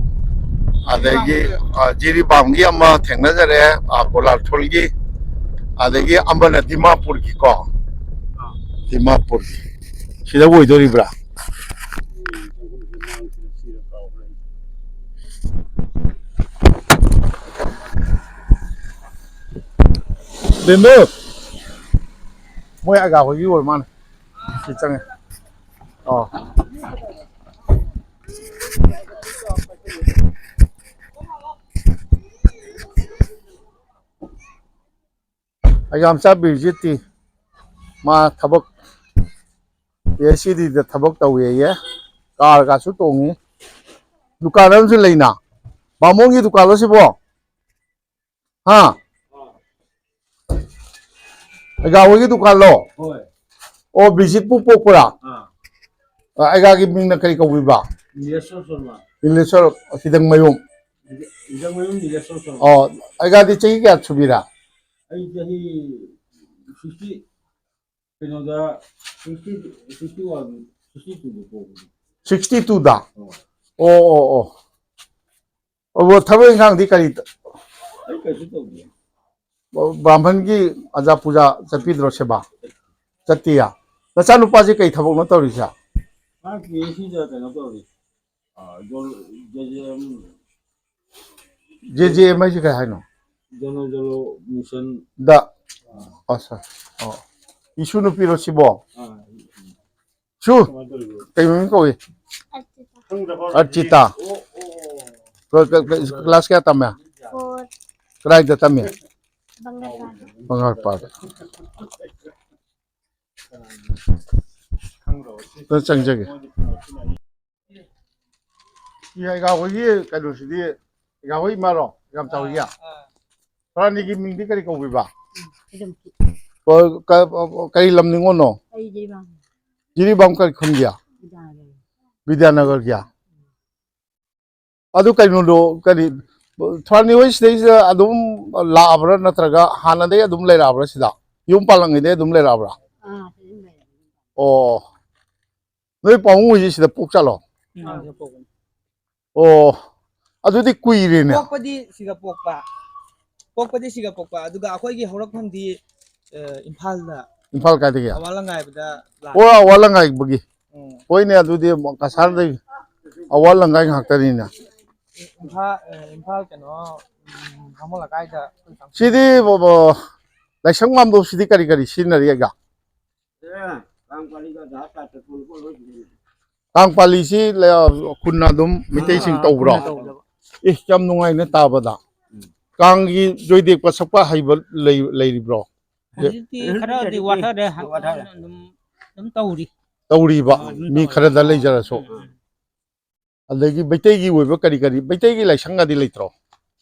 ꯑꯗꯒꯤ, ꯑ, ꯖꯤꯔꯤꯕꯥꯝꯒꯤ ꯑꯃ ꯊꯦꯡꯅꯖꯔꯦ, ꯑ, ꯒꯣꯂꯥꯜꯊꯣꯜꯒꯤ꯫ ꯑꯗꯒꯤ ꯑꯃꯅ ꯗꯤꯃꯥꯄꯨꯔꯒꯤꯀꯣ꯫ ꯗꯤꯃꯥꯄꯨꯔ꯫ ꯁꯤꯗ ꯑꯣꯏꯗꯣꯔꯤꯕ꯭ꯔꯥ? ꯕꯦꯝꯕꯨ! ꯃꯣꯏ ꯑꯒꯥ ꯍꯣꯏꯒꯤ ꯑꯣꯏꯔ ꯃꯥꯜꯂꯦ꯫ ꯁꯤ ꯆꯪꯉꯦ꯫ ꯑꯣ꯫ ꯑꯩ ꯌꯥꯝꯆꯥ ꯕꯤꯔꯖꯤꯠꯇꯤ ꯃꯥ ꯊꯕꯛ ꯄꯤ ꯑꯩꯆ ꯁꯤ ꯗꯤꯗ ꯊꯕꯛ ꯇꯧꯋꯦꯌꯦ꯫ ꯀꯥꯔꯒꯁꯨ ꯇꯣꯡꯉꯤ꯫ ꯗꯨꯀꯥꯟ ꯑꯃꯁꯨ ꯂꯩꯅ꯫ ꯕꯥꯃꯣꯟꯒꯤ ꯗꯨꯀꯥꯟꯂꯣ ꯁꯤꯕꯣ? ꯍꯥ? ꯑꯩꯒꯥ ꯍꯣꯏꯒꯤ ꯗꯨꯀꯥꯟꯂꯣ? ꯍꯣꯏ꯫ ꯑꯣ, ꯕꯤꯖꯤꯠꯄꯨ ꯄꯣꯛꯄ꯭ꯔꯥ? ꯑꯥ꯫ ꯑ, ꯑꯩꯒꯥꯒꯤ ꯃꯤꯡꯅ ꯀꯔꯤ ꯀꯧꯕꯤꯕ? ꯅꯤꯂꯦꯁꯣꯔ ꯁꯣꯔꯃ꯫ ꯅꯤꯂꯦꯁꯣꯔ ꯍꯤꯗꯪꯃꯌꯨꯝ꯫ ꯍꯤꯗꯪꯃꯌꯨꯝ ꯅꯤꯂꯦꯁꯣꯔ ꯁꯣꯔꯃ꯫ ꯑꯣ, ꯑꯩꯒꯥꯗꯤ ꯆꯍꯤ ꯀꯌꯥ ꯁꯨꯕꯤꯔꯥ? ꯑꯩ ꯆꯍꯤ sixty, ꯀꯩꯅꯣꯗ, sixty, sixty one, sixty two ꯗ ꯄꯣꯛꯄꯅꯤ꯫ Sixty two ꯗ? ꯑꯣ꯫ ꯑꯣ, ꯑꯣ, ꯑꯣ꯫ ꯑꯣ, ꯊꯕꯛ ꯏꯪꯈꯥꯡꯗꯤ ꯀꯔꯤ ꯇ-, ꯑꯩ ꯀꯩꯁꯨ ꯇꯧꯗꯦ꯫ ꯕ꯭ꯔꯥꯍꯃꯟꯒꯤ ꯑꯖꯥ ꯄꯨꯖꯥ ꯆꯠꯄꯤꯗ꯭ꯔꯣ, ꯁꯦꯕꯥ? ꯆꯠꯇꯤꯌꯥ? ꯅꯆꯥꯅꯨꯄꯥꯁꯤ ꯀꯩ ꯊꯕꯛꯅꯣ ꯇꯧꯔꯤꯁꯦ? ꯃꯥ ꯄꯤ ꯑꯩꯆ ꯁꯤꯗ ꯀꯩꯅꯣ ꯇꯧꯔꯤ꯫ ꯑ, ꯖꯣꯟ-, J J M. J J M ꯍꯥꯏꯁꯤ ꯀꯩ ꯍꯥꯏꯅꯣ? ꯖꯅꯣ ꯖꯂꯣ ꯃꯤꯁꯟ꯫ ꯗ꯫ ꯑ꯫ ꯑꯁ, ꯑꯣ꯫ ꯏꯁꯨ ꯅꯨꯄꯤꯔꯣ ꯁꯤꯕꯣ? ꯑ꯫ ꯁꯨ, ꯀꯩ ꯃꯃꯤꯡ ꯀꯧꯏ? ꯑꯔꯆꯤꯇꯥ꯫ ꯀ-, ꯀ-, ꯀ-, class ꯀꯌꯥ ꯇꯝꯃꯦ? Four꯫ ꯀꯗꯥꯏꯗ ꯇꯝꯃꯤ? ꯕꯪꯒꯥꯔꯄꯥꯗ꯫ ꯕꯪꯒꯥꯔꯄꯥꯗ꯫ ꯑꯗ ꯆꯪꯖꯒꯦ꯫ ꯁꯤ ꯑꯩꯒꯥ ꯍꯣꯏꯒꯤ ꯀꯩꯅꯣꯁꯤꯗꯤ, ꯑꯩꯒꯥ ꯍꯣꯏ ꯏꯃꯥꯔꯣ? ꯌꯥꯝ ꯆꯥꯎꯏꯌꯦ꯫ ꯑꯥ, ꯑꯥ꯫ ꯄ꯭ꯔꯥꯅꯤꯒꯤ ꯃꯤꯡꯗꯤ ꯀꯔꯤ ꯀꯧꯕꯤꯕ? ꯏꯔꯝꯀꯤ꯫ ꯀ-, ꯀ-, ꯀꯔꯤ ꯂꯝ ꯅꯤꯉꯣꯜꯅꯣ? ꯑꯩ ꯖꯤꯔꯤꯕꯥꯝ꯫ ꯖꯤꯔꯤꯕꯥꯝ ꯀꯔꯤ ꯈꯨꯟꯒꯤ? ꯕꯤꯗ꯭ꯌꯥꯅꯒꯔ꯫ ꯕꯤꯗ꯭ꯌꯥꯅꯒꯔꯒꯤ꯫ ꯑꯗꯨ ꯀꯩꯅꯣꯗꯣ, ꯀꯔꯤ, ꯊ꯭ꯔꯥꯅꯤ ꯍꯣꯏ ꯁꯤꯗꯩꯁꯤꯗ ꯑꯗꯨꯝ ꯂꯥꯛꯑꯕ꯭ꯔꯥ, ꯅꯠꯇ꯭ꯔꯒ ꯍꯥꯟꯅꯗꯩ ꯑꯗꯨꯝ ꯂꯩꯔꯛꯑꯕ꯭ꯔꯥ ꯁꯤꯗ? ꯌꯨꯝ ꯄꯥꯜꯂꯤꯉꯩꯗꯩ ꯑꯗꯨꯝ ꯂꯩꯔꯛꯑꯕ꯭ꯔꯥ? ꯑꯥ, ꯑꯗꯨꯝ ꯂꯩꯔꯛꯑꯦ꯫ ꯑꯣ꯫ ꯅꯣꯏ ꯄꯥꯕꯨꯡ ꯍꯣꯏꯁꯦ ꯁꯤꯗ ꯄꯣꯛ ꯆꯠꯂꯣ? ꯑꯥ, ꯁꯤꯗ ꯄꯣꯛꯄꯅꯤ꯫ ꯑꯣ, ꯑꯗꯨꯗꯤ ꯀꯨꯏꯔꯦꯅꯦ꯫ ꯄꯣꯛꯄꯗꯤ ꯁꯤꯒ ꯄꯣꯛꯄ꯫ ꯄꯣꯛꯄꯗꯤ ꯁꯤꯒ ꯄꯣꯛꯄ꯫ ꯑꯗꯨꯒ ꯑꯩꯈꯣꯏꯒꯤ ꯍꯧꯔꯛꯐꯝꯗꯤ, ꯑ, ꯏꯝꯐꯥꯜꯗ꯫ ꯏꯝꯐꯥꯜ ꯀꯥꯏꯗꯒꯤ? ꯑꯋꯥ ꯂꯪꯒꯥꯏꯕꯗ ꯂꯥꯛꯑꯦ꯫ ꯑꯣ, ꯑꯋꯥ ꯂꯪꯒꯥꯏꯕꯒꯤ꯫ ꯎꯝ꯫ ꯍꯣꯏꯅꯦ, ꯑꯗꯨꯗꯤ ꯀꯁꯥꯔꯗꯩ ꯑꯋꯥ ꯂꯪꯒꯥꯏ ꯉꯥꯛꯇꯅꯤꯅꯦ꯫ ꯏꯝꯐꯥꯜ, ꯑ, ꯏꯝꯐꯥꯜ ꯀꯩꯅꯣ, ꯎꯝ, ꯕꯥꯃꯣꯟ ꯂꯩꯀꯥꯏꯗ ꯑꯩꯈꯣꯏ ꯀꯥꯡ- ꯁꯤꯗꯤ ꯕ-, ꯕ-, ꯂꯥꯏꯁꯪ ꯃꯥꯝꯗꯣꯞꯁꯤꯗꯤ ꯀꯔꯤ ꯀꯔꯤ ꯁꯤꯖꯤꯟꯅꯔꯤ ꯑꯩꯒ? ꯀꯥꯡ ꯄꯥꯂꯤꯁꯤ ꯂ-, ꯈꯨꯟꯅ ꯑꯗꯨꯝ ꯃꯩꯇꯩꯁꯤꯡ ꯑꯥ, ꯇꯧꯕ꯭ꯔꯣ? ꯈꯨꯟꯅ ꯇꯧꯖꯕ꯫ ꯑꯦ, ꯌꯥꯝ ꯅꯨꯡꯉꯥꯏꯅ ꯇꯥꯕꯗ꯫ ꯎꯝ꯫ ꯀꯥꯡꯒꯤ ꯖꯣꯏꯗꯦꯛꯄ ꯁꯛꯄ ꯍꯩꯕ ꯂꯩ-, ꯂꯩꯔꯤꯕ꯭ꯔꯣ? ꯍꯧꯖꯤꯛꯇꯤ ꯈꯔꯗꯤ ꯋꯥꯊꯔꯦ꯫ ꯋꯥꯊꯔꯦ꯫ ꯑꯗꯨꯝ, ꯑꯗꯨꯝ ꯇꯧꯔꯤ꯫ ꯇꯧꯔꯤꯕ, ꯑꯥ, ꯑꯗꯨꯝ ꯃꯤ ꯇꯧꯔꯤ꯫ ꯈꯔꯗ ꯂꯩꯖꯔꯁꯨ꯫ ꯎꯝ, ꯎꯝ꯫ ꯑꯗꯒꯤ ꯃꯩꯇꯩꯒꯤ ꯑꯣꯏꯕ ꯀꯔꯤ ꯀꯔꯤ, ꯃꯩꯇꯩꯒꯤ ꯂꯥꯏꯁꯪꯒꯗꯤ ꯂꯩꯇ꯭ꯔꯣ?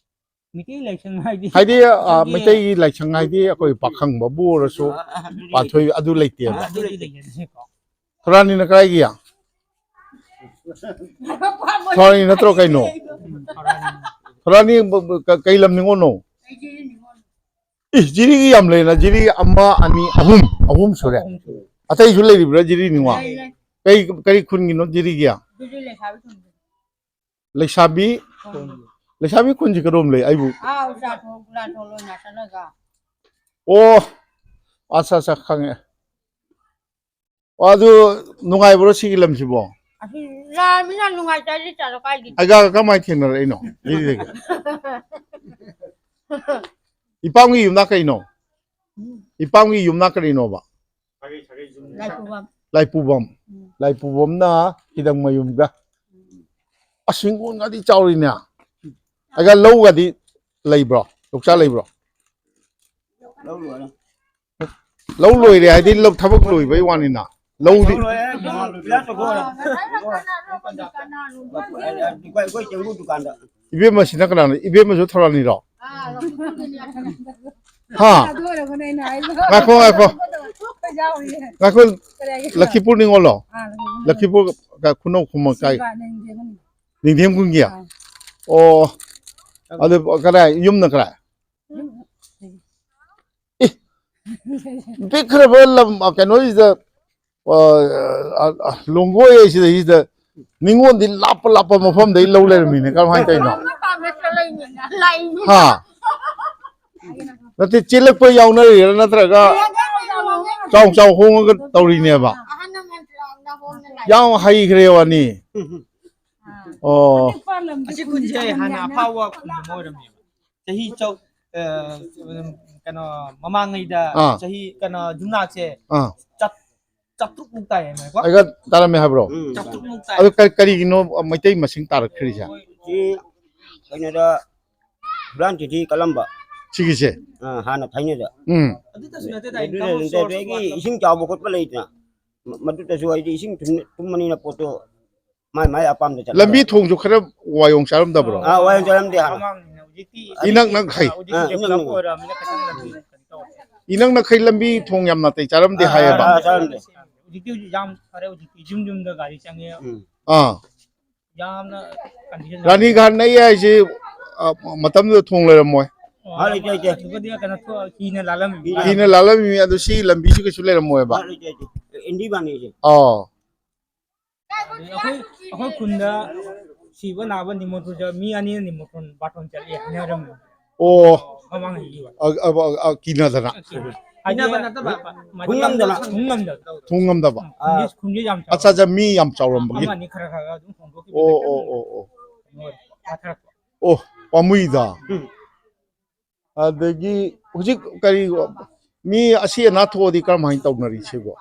ꯃꯩꯇꯩ ꯂꯥꯏꯁꯪ ꯍꯥꯏꯗꯤ ꯍꯥꯏꯗꯤ, ꯑ, ꯑꯩꯈꯣꯏꯒꯤ ꯃꯩꯇꯩꯒꯤ ꯂꯥꯏꯁꯪ ꯍꯥꯏꯗꯤ ꯑꯩꯈꯣꯏ ꯄꯥꯈꯪꯕꯕꯨ ꯑꯣꯏꯔꯁꯨ, ꯑꯗꯨꯗꯤ ꯄꯥꯟꯊꯣꯏ ꯑꯗꯨ ꯂꯩꯇꯦꯕ꯫ ꯑꯗꯨꯗꯤ ꯂꯩꯖꯗꯦꯀꯣ꯫ ꯊꯣꯔꯥꯅꯤꯅ ꯀꯗꯥꯏꯒꯤ? ꯊꯣꯔꯥꯅꯤ ꯅꯠꯇ꯭ꯔꯣ ꯀꯩꯅꯣ? ꯎꯝ, ꯊꯣꯔꯥꯅꯤ꯫ ꯊꯣꯔꯥꯅꯤ ꯕ-, ꯕ-, ꯀ-, ꯀꯩ ꯂꯝ ꯅꯤꯉꯣꯜꯅꯣ? ꯑꯦ, ꯖꯤꯔꯤꯒꯤ ꯌꯥꯝ ꯂꯩꯅ, ꯖꯤꯔꯤ ꯑꯃ, ꯑꯅꯤ, ꯑꯍꯨꯝ, ꯑꯍꯨꯝ ꯁꯨꯔꯦ꯫ ꯑꯍꯨꯝ ꯁꯨꯔꯦ꯫ ꯑꯇꯩꯁꯨ ꯂꯩꯔꯤꯕ꯭ꯔꯥ ꯖꯤꯔꯤ ꯅꯤꯉꯣꯜ? ꯂꯩ, ꯂꯩ꯫ ꯀꯩ, ꯀꯔꯤ ꯈꯨꯟꯒꯤꯅꯣ ꯖꯤꯔꯤꯒꯤ? ꯖꯤꯔꯤ ꯂꯩꯁꯥꯕꯤ ꯈꯨꯟꯒꯤ꯫ ꯂꯩꯁꯥꯕꯤ? ꯈꯨꯟ꯫ ꯂꯩꯁꯥꯕꯤ ꯈꯨꯟꯁꯤ ꯀꯔꯣꯝ ꯂꯩ? ꯑꯩꯕꯨ ꯑꯥ, ꯎꯆꯥꯊꯣꯛ, ꯎꯆꯥꯊꯣꯛ ꯂꯣꯏꯅ ꯆꯠꯂꯒ꯫ ꯑꯣ, ꯑꯠꯆꯥ, ꯑꯠꯆꯥ, ꯈꯪꯉꯦ꯫ ꯑꯣ, ꯑꯗꯨ ꯅꯨꯡꯉꯥꯏꯕ꯭ꯔꯣ ꯁꯤꯒꯤ ꯂꯝꯁꯤꯕꯣ? ꯑꯁꯤ ꯂꯥꯛꯑꯃꯤꯅ ꯅꯨꯡꯉꯥꯏꯇ꯭ꯔꯗꯤ ꯆꯠꯂꯣ ꯀꯥꯏꯗꯦ꯫ ꯑꯩꯒ ꯀꯃꯥꯏꯅ ꯊꯦꯡꯅꯔꯛꯏꯅꯣ? ꯖꯤꯔꯤꯗꯒꯤ? ꯏꯄꯥꯝꯒꯤ ꯌꯨꯝꯅꯥꯛ ꯀꯩꯅꯣ? ꯏꯄꯥꯝꯒꯤ ꯌꯨꯝꯅꯥꯛ ꯀꯔꯤꯅꯣꯕ? ꯂꯥꯏꯄꯨꯕꯝ꯫ ꯂꯥꯏꯄꯨꯕꯝ꯫ ꯎꯝ꯫ ꯂꯥꯏꯄꯨꯕꯝꯅ ꯍꯤꯗꯪ ꯃꯌꯨꯝꯒ꯫ ꯎꯝ꯫ ꯑꯁ, ꯍꯤꯡꯒꯣꯜꯒꯗꯤ ꯆꯥꯎꯔꯤꯅꯦ꯫ ꯑꯗ ꯂꯧꯒꯗꯤ ꯂꯩꯕ꯭ꯔꯣ? ꯌꯣꯡꯆꯥꯛ ꯂꯩꯕ꯭ꯔꯣ? ꯂꯧ ꯂꯣꯏꯔꯦ꯫ ꯂꯧ ꯂꯣꯏꯔꯦ ꯍꯥꯏꯗꯤ ꯂꯧ ꯊꯕꯛ ꯂꯣꯏꯕꯩ ꯋꯥꯅꯤꯅ꯫ ꯂꯧꯗꯤ ꯂꯧ ꯂꯣꯏꯔꯦ, ꯄꯤꯌꯥꯁ ꯇꯧꯊꯣꯛꯑꯣꯅꯦ꯫ ꯑꯩꯈꯣꯏ, ꯑꯩꯈꯣꯏ ꯆꯦꯡꯒꯨ ꯗꯨꯀꯥꯟꯗ꯫ ꯏꯕꯦꯝꯃꯁꯤꯅ ꯀꯅꯥꯅꯣ? ꯏꯕꯦꯝꯃꯁꯨ ꯊꯧꯔꯥꯅꯤꯔꯣ? ꯍꯥ? ꯑꯗꯨ ꯑꯣꯏꯔꯒꯅꯦ ꯑꯩꯅ ꯍꯥꯏꯗꯣ꯫ ꯉꯥꯏꯈꯣ, ꯉꯥꯏꯈꯣ꯫ ꯑꯩꯈꯣꯏ ꯌꯥꯎꯔꯤꯌꯦ꯫ ꯉꯥꯏꯈꯣ꯫ ꯀꯔꯤ ꯍꯥꯏꯒꯦ? ꯂꯛꯈꯤꯄꯨꯔ ꯅꯤꯉꯣꯜꯂꯣ? ꯑꯥ, ꯂꯛꯈꯤꯄꯨꯔ꯫ ꯂꯛꯈꯤꯄꯨꯔ ꯀ-, ꯈꯨꯅꯧ ꯈꯨꯃꯟ ꯀꯥꯏ? ꯁꯤꯕ ꯅꯤꯡꯊꯦꯝ꯫ ꯅꯤꯡꯊꯦꯝ ꯈꯨꯟꯒꯤ? ꯑꯥ꯫ ꯑꯣ꯫ ꯑꯗꯨ ꯀꯗꯥꯏ? ꯌꯨꯝꯅ ꯀꯗꯥꯏ? ꯌꯨꯝ꯫ ꯑꯦ, ꯄꯤꯛꯈ꯭ꯔꯕ ꯂꯝ, ꯀꯩꯅꯣꯁꯤꯗ ꯑ, ꯑ, ꯑ, ꯂꯣꯡꯒꯣꯏ ꯍꯥꯏꯁꯤꯗꯩꯁꯤꯗ ꯅꯤꯉꯣꯜꯗꯤ ꯂꯥꯞꯄ ꯂꯥꯞꯄ ꯃꯐꯝꯗꯩ ꯂꯧ ꯂꯩꯔꯝꯃꯤꯅꯦ, ꯀꯔꯝꯍꯥꯏꯅ ꯇꯧꯔꯤꯅꯣ? ꯍꯥ? ꯅꯠꯇꯦ, ꯆꯦꯜꯂꯛꯄ ꯌꯥꯎꯅꯔꯤꯔꯥ, ꯅꯠꯇ꯭ꯔꯒ ꯆꯥꯎ ꯆꯥꯎ ꯍꯣꯡꯉꯒ ꯇꯧꯔꯤꯅꯦꯕ? ꯌꯥꯝ ꯍꯩꯈ꯭ꯔꯦ ꯋꯥꯅꯤ꯫ ꯑꯣ꯫ ꯑꯁꯤ ꯈꯨꯟꯁꯦ ꯍꯥꯟꯅ ꯑꯐꯥꯎꯕ ꯈꯨꯟ ꯑꯃ ꯑꯣꯏꯔꯝꯃꯦꯕ꯫ ꯆꯍꯤ ꯆꯧ-, ꯑ, ꯀꯩꯅꯣ, ꯃꯃꯥꯡꯉꯩꯗ ꯑꯥ꯫ ꯆꯍꯤ, ꯀꯩꯅꯣ, ꯌꯨꯝꯅꯥꯛꯁꯦ ꯑꯥ꯫ ꯆꯥ-, ꯆꯥꯇ꯭ꯔꯨꯛ ꯃꯨꯛ ꯇꯥꯏ ꯍꯥꯏꯕꯀꯣ꯫ ꯑꯩꯒ ꯇꯥꯔꯝꯃꯦ ꯍꯥꯏꯕ꯭ꯔꯣ? ꯆꯥꯇ꯭ꯔꯨꯛ ꯃꯨꯛ ꯇꯥꯏ꯫ ꯑꯗꯨ ꯀꯔꯤ-, ꯀꯔꯤꯒꯤꯅꯣ ꯃꯩꯇꯩ ꯃꯁꯤꯡ ꯇꯥꯔꯛꯈ꯭ꯔꯤꯁꯦ? ꯁꯤ ꯀꯩꯅꯣꯗ ꯍꯨꯔꯥꯟ ꯆꯤꯊꯤ ꯀꯜꯂꯝꯕ꯫ ꯁꯤꯒꯤꯁꯦ? ꯑ, ꯍꯥꯟꯅ ꯊꯥꯏꯅꯗ꯫ ꯎꯝ꯫ ꯑꯗꯨꯗꯁꯨ ꯅꯠꯇꯦꯗ, ꯑꯗꯨꯗ income source ꯑꯗꯒꯤ ꯋꯥꯠꯄ꯫ ꯏꯁꯤꯡ ꯆꯥꯎꯕ ꯈꯣꯠꯄ ꯂꯩꯗꯅ, ꯃ-, ꯃꯗꯨꯗꯁꯨ ꯍꯥꯏꯗꯤ ꯏꯁꯤꯡ ꯊꯨꯝ-, ꯊꯨꯝꯕꯅꯤꯅ ꯄꯣꯠꯇꯣ ꯃꯥꯏ ꯃꯥꯏ ꯑꯄꯥꯝꯕ ꯆꯠꯂꯦ꯫ ꯂꯝꯕꯤ ꯊꯣꯡꯁꯨ ꯈꯔ ꯋꯥꯌꯣꯡ ꯆꯥꯔꯝꯗꯕ꯭ꯔꯣ? ꯑꯥ, ꯋꯥꯌꯣꯡ ꯆꯥꯔꯝꯗꯦ ꯍꯥꯟꯅ꯫ ꯃꯃꯥꯡꯅꯤꯅ ꯍꯧꯖꯤꯛꯇꯤ ꯏꯅꯛ ꯅꯛꯈꯩ꯫ ꯍꯧꯖꯤꯛꯇꯤ ꯑꯥ, ꯏꯅꯛ develop ꯅꯛꯅ꯫ ꯑꯣꯏꯔꯕꯅꯤꯅ ꯈꯤꯇꯪ ꯂꯝꯕꯤ ꯀꯩꯅꯣ ꯇꯧꯔꯦ꯫ ꯏꯅꯛ ꯅꯛꯈꯩ ꯂꯝꯕꯤ ꯊꯣꯡ ꯌꯥꯝ ꯅꯥꯇꯩ ꯆꯥꯔꯝꯗꯦ ꯑꯥ, ꯍꯥꯏꯌꯦꯕ꯫ ꯑꯥ, ꯆꯥꯔꯝꯗꯦ꯫ ꯍꯧꯖꯤꯛꯇꯤ ꯍꯧꯖꯤꯛ ꯌꯥꯝ ꯐꯔꯦ, ꯍꯧꯖꯤꯛꯇꯤ ꯌꯨꯝ ꯌꯨꯝꯗ ꯒꯥꯔꯤ ꯆꯪꯉꯦ꯫ ꯎꯝ꯫ ꯑꯥ꯫ ꯌꯥꯝꯅ condition ꯔꯥꯅꯤ ꯘꯥꯠ ꯅꯛꯏ ꯍꯥꯏꯁꯤ, ꯑ, ꯃꯇꯝꯗꯨꯗ ꯊꯣꯡ ꯂꯩꯔꯝꯃꯣꯏ꯫ ꯑꯣ, ꯑꯥ, ꯂꯩꯇꯦ, ꯂꯩꯇꯦ꯫ ꯑꯗꯨꯒꯗꯤ ꯀꯩꯅꯣ ꯊꯣꯛ-, ꯍꯤꯅ ꯂꯥꯜꯂꯝꯃꯤ꯫ ꯍꯤꯅ ꯍꯤꯅ ꯂꯥꯜꯂꯝꯃꯤ, ꯑꯗꯨ ꯁꯤ ꯂꯝꯕꯤꯁꯤ ꯀꯩꯁꯨ ꯂꯩꯔꯝꯃꯣꯏꯕ꯫ ꯑꯥ, ꯂꯩꯇꯦ, ꯂꯩꯇꯦ꯫ ꯑꯦꯟꯗꯤ ꯕꯥꯅꯤꯁꯦ꯫ ꯑꯥ꯫ ꯑꯗꯩ ꯑꯩꯈꯣꯏ, ꯑꯩꯈꯣꯏ ꯈꯨꯟꯗ ꯁꯤꯕ ꯅꯥꯕ ꯅꯤꯃꯣꯇꯣꯟ ꯆꯠ-, ꯃꯤ ꯑꯅꯤꯅ ꯅꯤꯃꯣꯇꯣꯟ ꯕꯥꯇꯣꯟ ꯆꯠꯂꯤ ꯍꯥꯏꯅꯔꯝꯃꯤ꯫ ꯑꯣ꯫ ꯃꯃꯥꯡ ꯆꯍꯤ꯫ ꯑ, ꯑ, ꯑ, ꯑ, ꯀꯤꯅꯗꯅ꯫ ꯍꯥꯏꯗꯤ ꯊꯨꯡꯉꯝꯗꯅ꯫ ꯊꯨꯡꯉꯝꯗꯕ꯫ ꯊꯨꯡꯉꯝꯗꯕ꯫ ꯊꯨꯡꯉꯝꯗꯕ꯫ ꯈꯨꯟꯁꯦ, ꯈꯨꯟꯁꯦ ꯌꯥꯝ ꯆꯥꯎ-, ꯑꯠꯆꯥ, ꯑꯠꯆꯥ, ꯃꯤ ꯌꯥꯝ ꯆꯥꯎꯔꯝꯕꯒꯤ꯫ ꯑꯃ ꯑꯅꯤ ꯈꯔ ꯈꯔ ꯑꯗꯨꯝ ꯍꯣꯡꯗꯣꯛꯈꯤꯕ ꯑꯣ, ꯈꯤꯇꯪ ꯑꯣ, ꯑꯣ, ꯑꯣ꯫ ꯀꯩꯅꯣ ꯑꯣꯏ, ꯄꯥꯊꯔꯛꯄ꯫ ꯑꯣ, ꯄꯥꯝꯃꯨꯏꯗ꯫ ꯎꯝ꯫ ꯑꯗꯒꯤ ꯍꯧꯖꯤꯛ ꯀꯔꯤ, ꯃꯤ ꯑꯁꯤ ꯑꯅꯥ ꯊꯣꯛꯑꯗꯤ ꯀꯔꯝꯍꯥꯏꯅ ꯇꯧꯅꯔꯤ ꯁꯤꯕꯣ?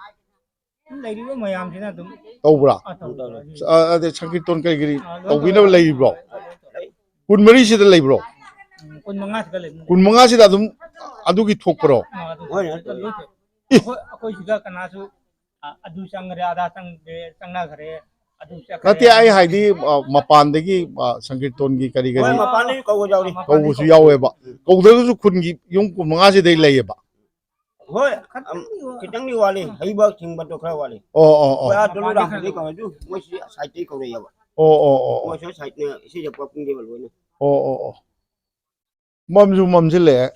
ꯂꯩꯔꯤꯕ ꯃꯌꯥꯝꯁꯤꯅ ꯑꯗꯨꯝ ꯇꯧꯕ꯭ꯔꯥ? ꯑ, ꯇꯧꯕ ꯑꯗꯨꯝ꯫ ꯑ-, ꯑꯗꯩ ꯁꯪꯀꯤꯔꯇꯣꯟ ꯀꯔꯤ ꯀꯔꯤ ꯑ, ꯂꯣꯏ ꯇꯧꯕꯤꯅꯕ ꯇꯧꯋꯦ꯫ ꯂꯩꯔꯤꯕ꯭ꯔꯣ? ꯂꯣꯏ ꯇꯧꯋꯦ꯫ ꯀꯨꯟꯃꯔꯤꯁꯤꯗ ꯂꯩꯕ꯭ꯔꯣ? ꯎꯝ, ꯀꯨꯟꯃꯉꯥ ꯁꯤꯗ ꯂꯩꯕꯅꯦ꯫ ꯀꯨꯟꯃꯉꯥꯁꯤꯗ ꯑꯗꯨꯝ ꯑꯗꯨꯒꯤ ꯊꯣꯛꯄ꯭ꯔꯣ? ꯑ, ꯑꯗꯨ ꯍꯣꯏ, ꯂꯣꯏ ꯇꯧꯋꯦ꯫ ꯏ! ꯑꯩꯈꯣꯏ, ꯑꯩꯈꯣꯏ ꯁꯤꯗ ꯀꯅꯥꯁꯨ, ꯑ, ꯑꯗꯨ ꯆꯪꯈ꯭ꯔꯦ, ꯑꯗꯥ ꯆꯪꯈ꯭ꯔꯦ, ꯆꯪꯅꯈ꯭ꯔꯦ, ꯑꯗꯨ ꯆꯠꯈ꯭ꯔꯦ꯫ ꯅꯠꯇꯦ, ꯑꯩ ꯍꯥꯏꯗꯤ, ꯑ, ꯃꯄꯥꯟꯗꯒꯤ, ꯑ, ꯁꯪꯀꯤꯔꯇꯣꯟꯒꯤ ꯀꯔꯤ ꯀꯔꯤ ꯍꯣꯏ, ꯃꯄꯥꯟꯗꯒꯤ ꯀꯧꯕ ꯌꯥꯎꯔꯤ꯫ ꯀꯧꯕꯁꯨ ꯌꯥꯎꯋꯦꯕ꯫ ꯀꯧꯗ꯭ꯔꯒꯁꯨ ꯈꯨꯟꯒꯤ ꯌꯨꯝ ꯀꯨꯟꯃꯉꯥꯁꯤꯗꯩ ꯂꯩꯌꯦꯕ꯫ ꯍꯣꯏ, ꯑꯝ, ꯈꯤꯇꯪꯗꯤ ꯋꯥꯠꯂꯤ꯫ ꯍꯩꯕ ꯁꯤꯡꯕꯗꯣ ꯈꯔ ꯋꯥꯠꯂꯤ꯫ ꯑꯣ, ꯑꯣ, ꯑꯣ꯫ ꯍꯣꯏ, ꯑꯥ, ꯇꯣꯂꯨ ꯔꯥꯝꯕꯨꯗꯤ ꯀꯧꯋꯦ ꯑꯗꯨ, ꯃꯣꯏ ꯁꯤ ꯁꯥꯏꯠꯇꯒꯤ ꯀꯧꯔꯛꯑꯦꯕ꯫ ꯑꯣ, ꯑꯣ, ꯑꯣ, ꯑꯣ꯫ ꯃꯣꯏ ꯁꯣꯝ ꯁꯥꯏꯠꯅ ꯁꯤ ꯌꯧꯕ ꯄꯨꯡꯗꯦꯕ ꯂꯣꯏꯅ꯫ ꯑꯣ, ꯑꯣ, ꯑꯣ꯫ ꯃꯝꯁꯨ ꯃꯝꯁꯤꯜꯂꯛꯑꯦ꯫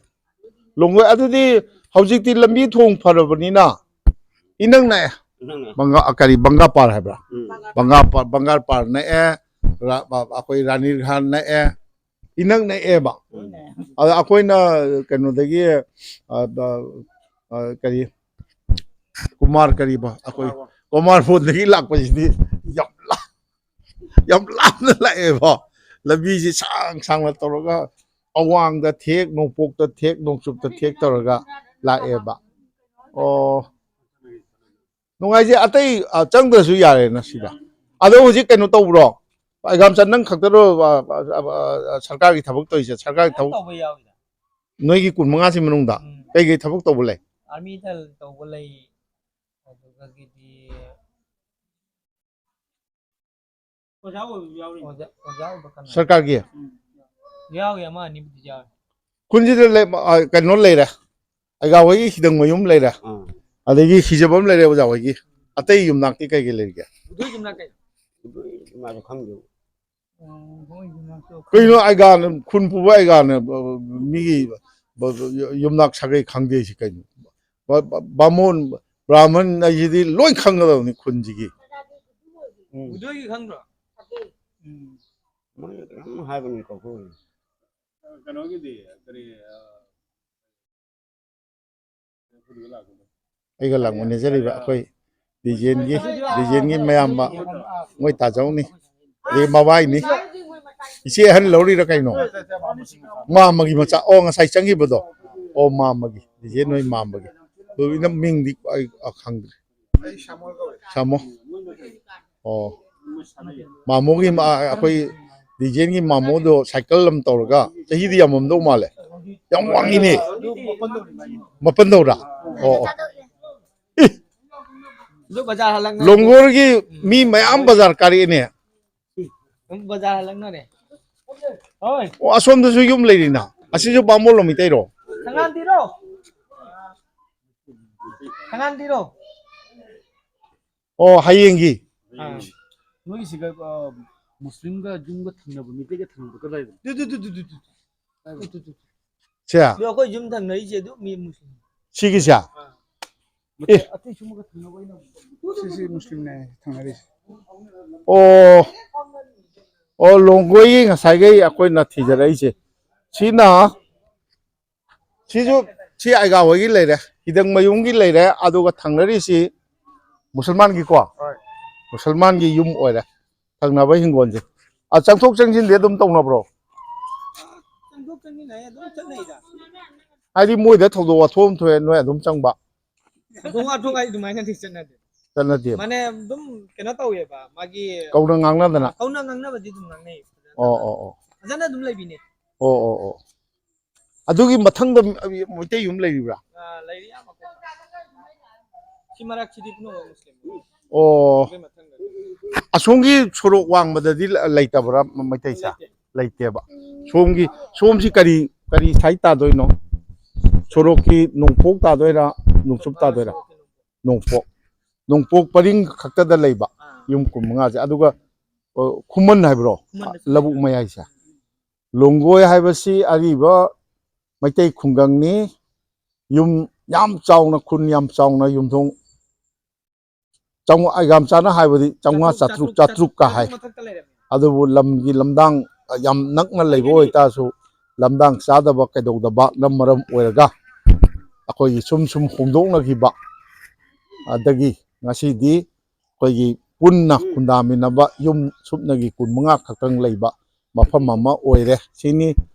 ꯂꯣꯡꯒꯣꯏ, ꯑꯗꯨꯗꯤ ꯍꯧꯖꯤꯛꯇꯤ ꯂꯝꯕꯤ ꯊꯣꯡ ꯐꯔꯕꯅꯤꯅ ꯏꯅꯛ ꯅꯛꯑꯦ꯫ ꯅꯪꯅ ꯕꯪꯒꯥ ꯀꯔꯤ ꯕꯪꯒꯥꯄꯥꯜ ꯍꯥꯏꯕ꯭ꯔꯥ? ꯎꯝ꯫ ꯕꯪꯒꯥꯄꯥꯜ, ꯕꯪꯒꯥꯔꯄꯥꯜ ꯅꯛꯑꯦ, ꯔꯥ- ꯑ- ꯑꯩꯈꯣꯏ ꯔꯥꯅꯤꯔ ꯍꯥꯟ ꯅꯛꯑꯦ, ꯏꯅꯛ ꯅꯛꯑꯦꯕ꯫ ꯎꯝ꯫ ꯑꯗ ꯑꯩꯈꯣꯏꯅ ꯀꯩꯅꯣꯗꯒꯤ ꯑ, ꯑ, ꯑ, ꯀꯔꯤ ꯀꯨꯃꯥꯔ ꯀꯔꯤꯕ ꯑꯩꯈꯣꯏ ꯀꯨꯃꯥꯔ ꯐꯣꯟꯗꯒꯤ ꯂꯥꯛꯄꯁꯤꯗꯤ ꯌꯥꯝ ꯂꯥꯞ- ꯌꯥꯝ ꯂꯥꯞꯅ ꯂꯥꯛꯑꯦꯕ꯫ ꯂꯝꯕꯤꯁꯤ ꯁꯥꯡ ꯁꯥꯡꯅ ꯇꯧꯔꯒ ꯑꯋꯥꯡꯗ ꯊꯦꯛ, ꯅꯣꯡꯄꯣꯛꯇ ꯊꯦꯛ, ꯅꯣꯡꯆꯨꯞꯇ ꯊꯦꯛ ꯇꯧꯔꯒ ꯂꯥꯛꯑꯦꯕ꯫ ꯑꯣ, ꯅꯨꯡꯉꯥꯏꯖꯩ꯫ ꯑꯇꯩ ꯑ, ꯆꯪꯗ꯭ꯔꯁꯨ ꯌꯥꯔꯦꯅ ꯁꯤꯗ꯫ ꯑꯗꯣ ꯍꯧꯖꯤꯛ ꯀꯩꯅꯣ ꯇꯧꯕ꯭ꯔꯣ? ꯑꯩꯒꯥꯝꯆꯥꯟ ꯅꯪ ꯈꯛꯇꯔꯣ ꯑ, ꯑ, ꯑ, ꯁꯔꯀꯥꯔꯒꯤ ꯊꯕꯛ ꯇꯧꯔꯤꯁꯦ? ꯁꯔꯀꯥꯔꯒꯤ ꯊꯕꯛ ꯇꯧꯕ ꯌꯥꯎꯏꯗ꯫ ꯅꯣꯏꯒꯤ ꯀꯨꯟ ꯃꯉꯥꯁꯤ ꯃꯅꯨꯡꯗ ꯎꯝ꯫ ꯀꯩꯀꯩ ꯊꯕꯛ ꯇꯧꯕ ꯂꯩ? ꯑꯥꯔꯃꯤꯗ ꯇꯧꯕ ꯂꯩ, ꯑꯗꯨꯗꯒꯤꯗꯤ ꯑꯣꯖꯥ ꯑꯣꯏꯕꯁꯨ ꯌꯥꯎꯔꯤ꯫ ꯑꯣꯖꯥ, ꯑꯣꯖꯥ ꯑꯣꯏꯕ ꯀꯅꯥ? ꯁꯔꯀꯥꯔꯒꯤ? ꯎꯝ꯫ ꯌꯥꯎꯔꯤ, ꯑꯃ ꯑꯅꯤꯕꯨꯗꯤ ꯌꯥꯎꯔꯤ꯫ ꯈꯨꯟꯁꯤꯗ ꯂꯩ-, ꯑ, ꯀꯩꯅꯣ ꯂꯩꯔꯦ, ꯑꯩꯒꯥ ꯍꯣꯏꯒꯤ ꯍꯤꯗꯪ ꯃꯌꯨꯝ ꯂꯩꯔꯦ, ꯑꯥ꯫ ꯑꯗꯒꯤ ꯍꯤꯖꯕꯝ ꯂꯩꯔꯦ ꯑꯣꯖꯥ ꯍꯣꯏꯒꯤ꯫ ꯑꯇꯩ ꯌꯨꯝꯅꯥꯛꯇꯤ ꯀꯩ ꯀꯩ ꯂꯩꯔꯤꯒꯦ? ꯎꯗꯣꯏ ꯌꯨꯝꯅꯥꯛ ꯀꯩ? ꯎꯗꯣꯏ ꯃꯥꯁꯨ ꯈꯪꯗꯦ꯫ ꯎꯝ, ꯍꯣꯏ, ꯌꯨꯝꯅꯥꯛꯇꯣ ꯀꯩꯅꯣ ꯈꯪꯗꯦ꯫ ꯑꯩꯒꯥꯅ ꯈꯨꯟ ꯄꯨꯕ ꯑꯩꯒꯥꯅ, ꯑ, ꯃꯤꯒꯤ, ꯑ, ꯌꯨꯝꯅꯥꯛ ꯁꯥꯒꯩ ꯈꯪꯗꯦ ꯍꯥꯏꯁꯤ ꯀꯩꯅꯣ? ꯕ-, ꯕ-, ꯕꯥꯃꯣꯟ, ꯕ꯭ꯔꯥꯍꯃꯟ ꯍꯥꯏꯁꯤꯗꯤ ꯂꯣꯏ ꯈꯪꯒꯗꯕꯅꯤ ꯈꯨꯟꯁꯤꯒꯤ꯫ ꯎꯝ꯫ ꯎꯗꯣꯏꯒꯤ ꯈꯪꯗ꯭ꯔꯣ? ꯎꯝ꯫ ꯃꯣꯏꯅ ꯀꯩꯅꯣꯝ ꯍꯥꯏꯕꯅꯤ ꯀꯥꯎꯊꯣꯛꯈ꯭ꯔꯦ꯫ ꯀꯩꯅꯣꯒꯤꯗꯤ ꯀꯔꯤ, ꯑ, ꯑꯩꯒ ꯂꯥꯛꯃꯤꯟꯅꯖꯔꯤꯕ ꯑꯩꯈꯣꯏ ꯗꯤꯖꯦꯟꯒꯤ, ꯗꯤꯖꯦꯟꯒꯤ ꯃꯌꯥꯝꯕ ꯃꯣꯏ ꯇꯥꯖꯧꯅꯤ꯫ ꯑꯗꯩ ꯃꯕꯥꯏꯅꯤ꯫ ꯏꯆꯦ ꯑꯍꯟ ꯂꯧꯔꯤꯔ ꯀꯩꯅꯣ? ꯃꯥꯝꯃꯒꯤ ꯃꯆꯥ꯫ ꯑꯣ, ꯉꯁꯥꯏ ꯆꯪꯈꯤꯕꯗꯣ꯫ ꯑꯣ, ꯃꯥꯝꯃꯒꯤ꯫ ꯗꯤꯖꯦꯟ ꯍꯣꯏ ꯃꯥꯝꯃꯒꯤ꯫ ꯑꯗꯨ ꯏꯅꯝ ꯃꯤꯡꯗꯤ ꯑꯩ ꯈꯪꯗ꯭ꯔꯦ꯫ ꯁꯥꯃꯣ꯫ ꯑꯣ꯫ ꯃꯥꯃꯣꯒꯤ ꯃ-, ꯑꯩꯈꯣꯏ ꯗꯤꯖꯦꯟꯒꯤ ꯃꯥꯃꯣꯗꯣ ꯁꯥꯏꯀꯜ ꯑꯃ ꯇꯧꯔꯒ ꯆꯍꯤꯗꯤ ꯌꯥꯝꯃꯝꯗꯧ ꯃꯥꯜꯂꯦ꯫ ꯌꯥꯝ ꯋꯥꯡꯉꯤꯅꯦ꯫ ꯃꯥꯄꯟꯗꯧꯔꯥ? ꯑꯣ, ꯑꯣ꯫ ꯏ! ꯑꯗꯨ ꯕꯖꯥꯔ ꯍꯜꯂꯛꯅꯔꯦ꯫ ꯂꯣꯡꯒꯣꯔꯒꯤ ꯃꯤ ꯃꯌꯥꯝ ꯕꯖꯥꯔ ꯀꯥꯔꯛꯑꯦꯅꯦ꯫ ꯑꯗꯨꯝ ꯕꯖꯥꯔ ꯍꯜꯂꯛꯅꯔꯦ꯫ ꯍꯣꯏ꯫ ꯑꯣ, ꯑꯁꯣꯝꯗꯁꯨ ꯌꯨꯝ ꯂꯩꯔꯤꯅ꯫ ꯑꯁꯤꯁꯨ ꯕꯥꯃꯣꯟꯂꯣ ꯃꯤꯇꯩꯔꯣ? ꯁꯉꯥꯟꯗꯤꯔꯣ? ꯁꯉꯥꯟꯗꯤꯔꯣ? ꯑꯣ, ꯍꯌꯦꯡꯒꯤ꯫ ꯑꯥ꯫ ꯅꯣꯏꯒꯤꯁꯤꯒ, ꯑ, ꯃꯨꯁꯂꯤꯝꯒ ꯌꯨꯝꯒ ꯊꯪꯅꯕ, ꯃꯤꯇꯩꯒ ꯊꯪꯅꯕ ꯀꯗꯥꯏꯗꯅꯣ? ꯇꯨ, ꯇꯨ, ꯇꯨ꯫ ꯁꯦ꯫ ꯑꯗꯣ ꯑꯩꯈꯣꯏ ꯌꯨꯝ ꯊꯪꯅꯔꯤꯁꯦ ꯑꯗꯨ ꯃꯤ ꯃꯨꯁꯂꯤꯝ꯫ ꯁꯤꯒꯤꯁꯦ? ꯑꯥ꯫ ꯑꯦ꯫ ꯑꯇꯩ ꯁꯨꯝꯕꯒ ꯊꯪꯅꯕ ꯑꯩꯅ ꯁꯤꯁꯤ ꯃꯨꯁꯂꯤꯝꯅꯦ ꯊꯪꯅꯔꯤꯁꯦ꯫ ꯑꯣ꯫ ꯑꯣ, ꯂꯣꯡꯒꯣꯏꯒꯤ ꯉꯁꯥꯏꯒꯩ ꯑꯩꯈꯣꯏꯅ ꯊꯤꯖꯔꯛꯏꯁꯦ꯫ ꯁꯤꯅ, ꯁꯤꯁꯨ, ꯁꯤ ꯑꯩꯒꯥ ꯍꯣꯏꯒꯤ ꯂꯩꯔꯦ, ꯍꯤꯗꯪꯃꯌꯨꯝꯒꯤ ꯂꯩꯔꯦ, ꯑꯗꯨꯒ ꯊꯪꯅꯔꯤꯁꯤ ꯃꯨꯁꯜꯃꯥꯟꯒꯤꯀꯣ? ꯍꯣꯏ꯫ ꯃꯨꯁꯜꯃꯥꯟꯒꯤ ꯌꯨꯝ ꯑꯣꯏꯔꯦ꯫ ꯊꯪꯅꯕ ꯍꯤꯡꯒꯣꯜꯁꯦ꯫ ꯑ, ꯆꯪꯊꯣꯛ ꯆꯪꯁꯤꯟꯗꯤ ꯑꯗꯨꯝ ꯇꯧꯅꯕ꯭ꯔꯣ? ꯆꯪꯊꯣꯛ ꯆꯪꯁꯤꯟ ꯍꯥꯏ ꯑꯗꯨꯝ ꯆꯠꯅꯩꯗ꯫ ꯍꯥꯏꯗꯤ ꯃꯣꯏꯗ ꯊꯧꯗꯣꯛ ꯋꯥꯊꯣꯛ ꯑꯃ ꯊꯣꯛꯑꯦ, ꯅꯣꯏ ꯑꯗꯨꯝ ꯆꯪꯕ? ꯊꯧꯗꯣꯛ ꯋꯥꯊꯣꯛ ꯍꯥꯏ ꯑꯗꯨꯃꯥꯏꯅꯗꯤ ꯆꯠꯅꯗꯦ꯫ ꯆꯠꯅꯗꯦꯕ? ꯃꯥꯅꯦ, ꯑꯗꯨꯝ ꯀꯩꯅꯣ ꯇꯧꯋꯦꯕ, ꯃꯥꯒꯤ ꯀꯧꯅ ꯉꯥꯡꯅꯗꯅ? ꯀꯧꯅ ꯉꯥꯡꯅꯕꯗꯤ ꯑꯗꯨꯝ ꯉꯥꯡꯅꯩ꯫ ꯑꯣ, ꯑꯣ, ꯑꯣ꯫ ꯐꯖꯅ ꯑꯗꯨꯝ ꯂꯩꯕꯤꯅꯦ꯫ ꯑꯣ, ꯑꯣ, ꯑꯣ꯫ ꯑꯗꯨꯒꯤ ꯃꯊꯪꯗ ꯃꯩꯇꯩ ꯌꯨꯝ ꯂꯩꯔꯤꯕ꯭ꯔꯥ? ꯑꯥ, ꯂꯩꯔꯤ, ꯌꯥꯝ ꯃꯈꯣꯡ꯫ ꯁꯤ ꯃꯔꯛꯁꯤꯗꯤ ꯄꯨꯝꯅꯃꯛ ꯃꯨꯁꯂꯤꯝ꯫ ꯑꯣ꯫ ꯑꯗꯨꯒꯤ ꯃꯊꯪꯗꯗꯤ꯫ ꯑꯁꯣꯝꯒꯤ ꯁꯣꯔꯣꯛ ꯋꯥꯡꯃꯗꯗꯤ ꯂ-, ꯂꯩꯇꯕ꯭ꯔꯥ ꯃ-, ꯃꯩꯇꯩꯁꯦ? ꯂꯩꯇꯦ꯫ ꯂꯩꯇꯦꯕ꯫ ꯁꯣꯝꯒꯤ, ꯁꯣꯝꯁꯤ ꯀꯔꯤ, ꯀꯔꯤ ꯁꯥꯏꯠ ꯇꯥꯗꯣꯏꯅꯣ? ꯁꯣꯔꯣꯛꯀꯤ ꯅꯣꯡꯄꯣꯛ ꯇꯥꯗꯣꯏꯔꯥ, ꯅꯣꯡꯆꯨꯞ ꯇꯥꯗꯣꯏꯔꯥ? ꯅꯣꯡꯄꯣꯛ꯫ ꯅꯣꯡꯄꯣꯛ ꯄꯔꯤꯡ ꯈꯛꯇꯗ ꯂꯩꯕ ꯑꯥ꯫ ꯌꯨꯝ ꯀꯨꯟꯃꯉꯥꯁꯦ꯫ ꯑꯗꯨꯒ, ꯑ, ꯈꯨꯃꯟ ꯍꯥꯏꯕ꯭ꯔꯣ? ꯈꯨꯃꯟꯗꯁꯨ ꯂꯧꯕꯨꯛ ꯂꯩ꯫ ꯃꯌꯥꯏꯁꯦ꯫ ꯂꯣꯡꯒꯣꯏ ꯍꯥꯏꯕꯁꯤ ꯑꯔꯤꯕ ꯃꯩꯇꯩ ꯈꯨꯡꯒꯪꯅꯤ꯫ ꯌꯨꯝ ꯌꯥꯝ ꯆꯥꯎꯅ, ꯈꯨꯟ ꯌꯥꯝ ꯆꯥꯎꯅ, ꯌꯨꯝꯊꯣꯡ ꯆꯥꯝꯃꯉꯥ, ꯌꯥꯝ ꯆꯥꯅ ꯍꯥꯏꯕꯗꯤ ꯆꯥꯝꯃꯉꯥ, ꯆꯥꯇ꯭ꯔꯨꯛ, ꯆꯥꯇ꯭ꯔꯨꯛ, ꯆꯥꯇ꯭ꯔꯨꯛꯀ ꯍꯥꯏ꯫ ꯆꯥꯇ꯭ꯔꯨꯛ ꯃꯊꯛꯇ ꯂꯩꯔꯝꯃꯦ꯫ ꯑꯗꯨꯕꯨ ꯂꯝꯒꯤ ꯂꯝꯗꯥꯡ ꯌꯥꯝ ꯅꯛꯅ ꯂꯩꯕ ꯑꯣꯏꯇꯥꯔꯁꯨ, ꯂꯝꯗꯥꯡ ꯆꯥꯗꯕ ꯀꯩꯗꯧꯗꯕꯅ ꯃꯔꯝ ꯑꯣꯏꯔꯒ ꯑꯩꯈꯣꯏꯒꯤ ꯁꯨꯝ ꯁꯨꯝ ꯍꯣꯡꯗꯣꯛꯅꯈꯤꯕ, ꯑꯗꯒꯤ ꯉꯁꯤꯗꯤ ꯑꯩꯈꯣꯏꯒꯤ ꯄꯨꯟꯅ ꯈꯨꯟꯗꯥꯃꯤꯟꯅꯕ ꯌꯨꯝ ꯁꯨꯞꯅꯒꯤ ꯀꯨꯟꯃꯉꯥ ꯈꯛꯇꯪ ꯂꯩꯕ ꯃꯐꯝ ꯑꯃ ꯑꯣꯏꯔꯦ꯫ ꯁꯤꯅꯤ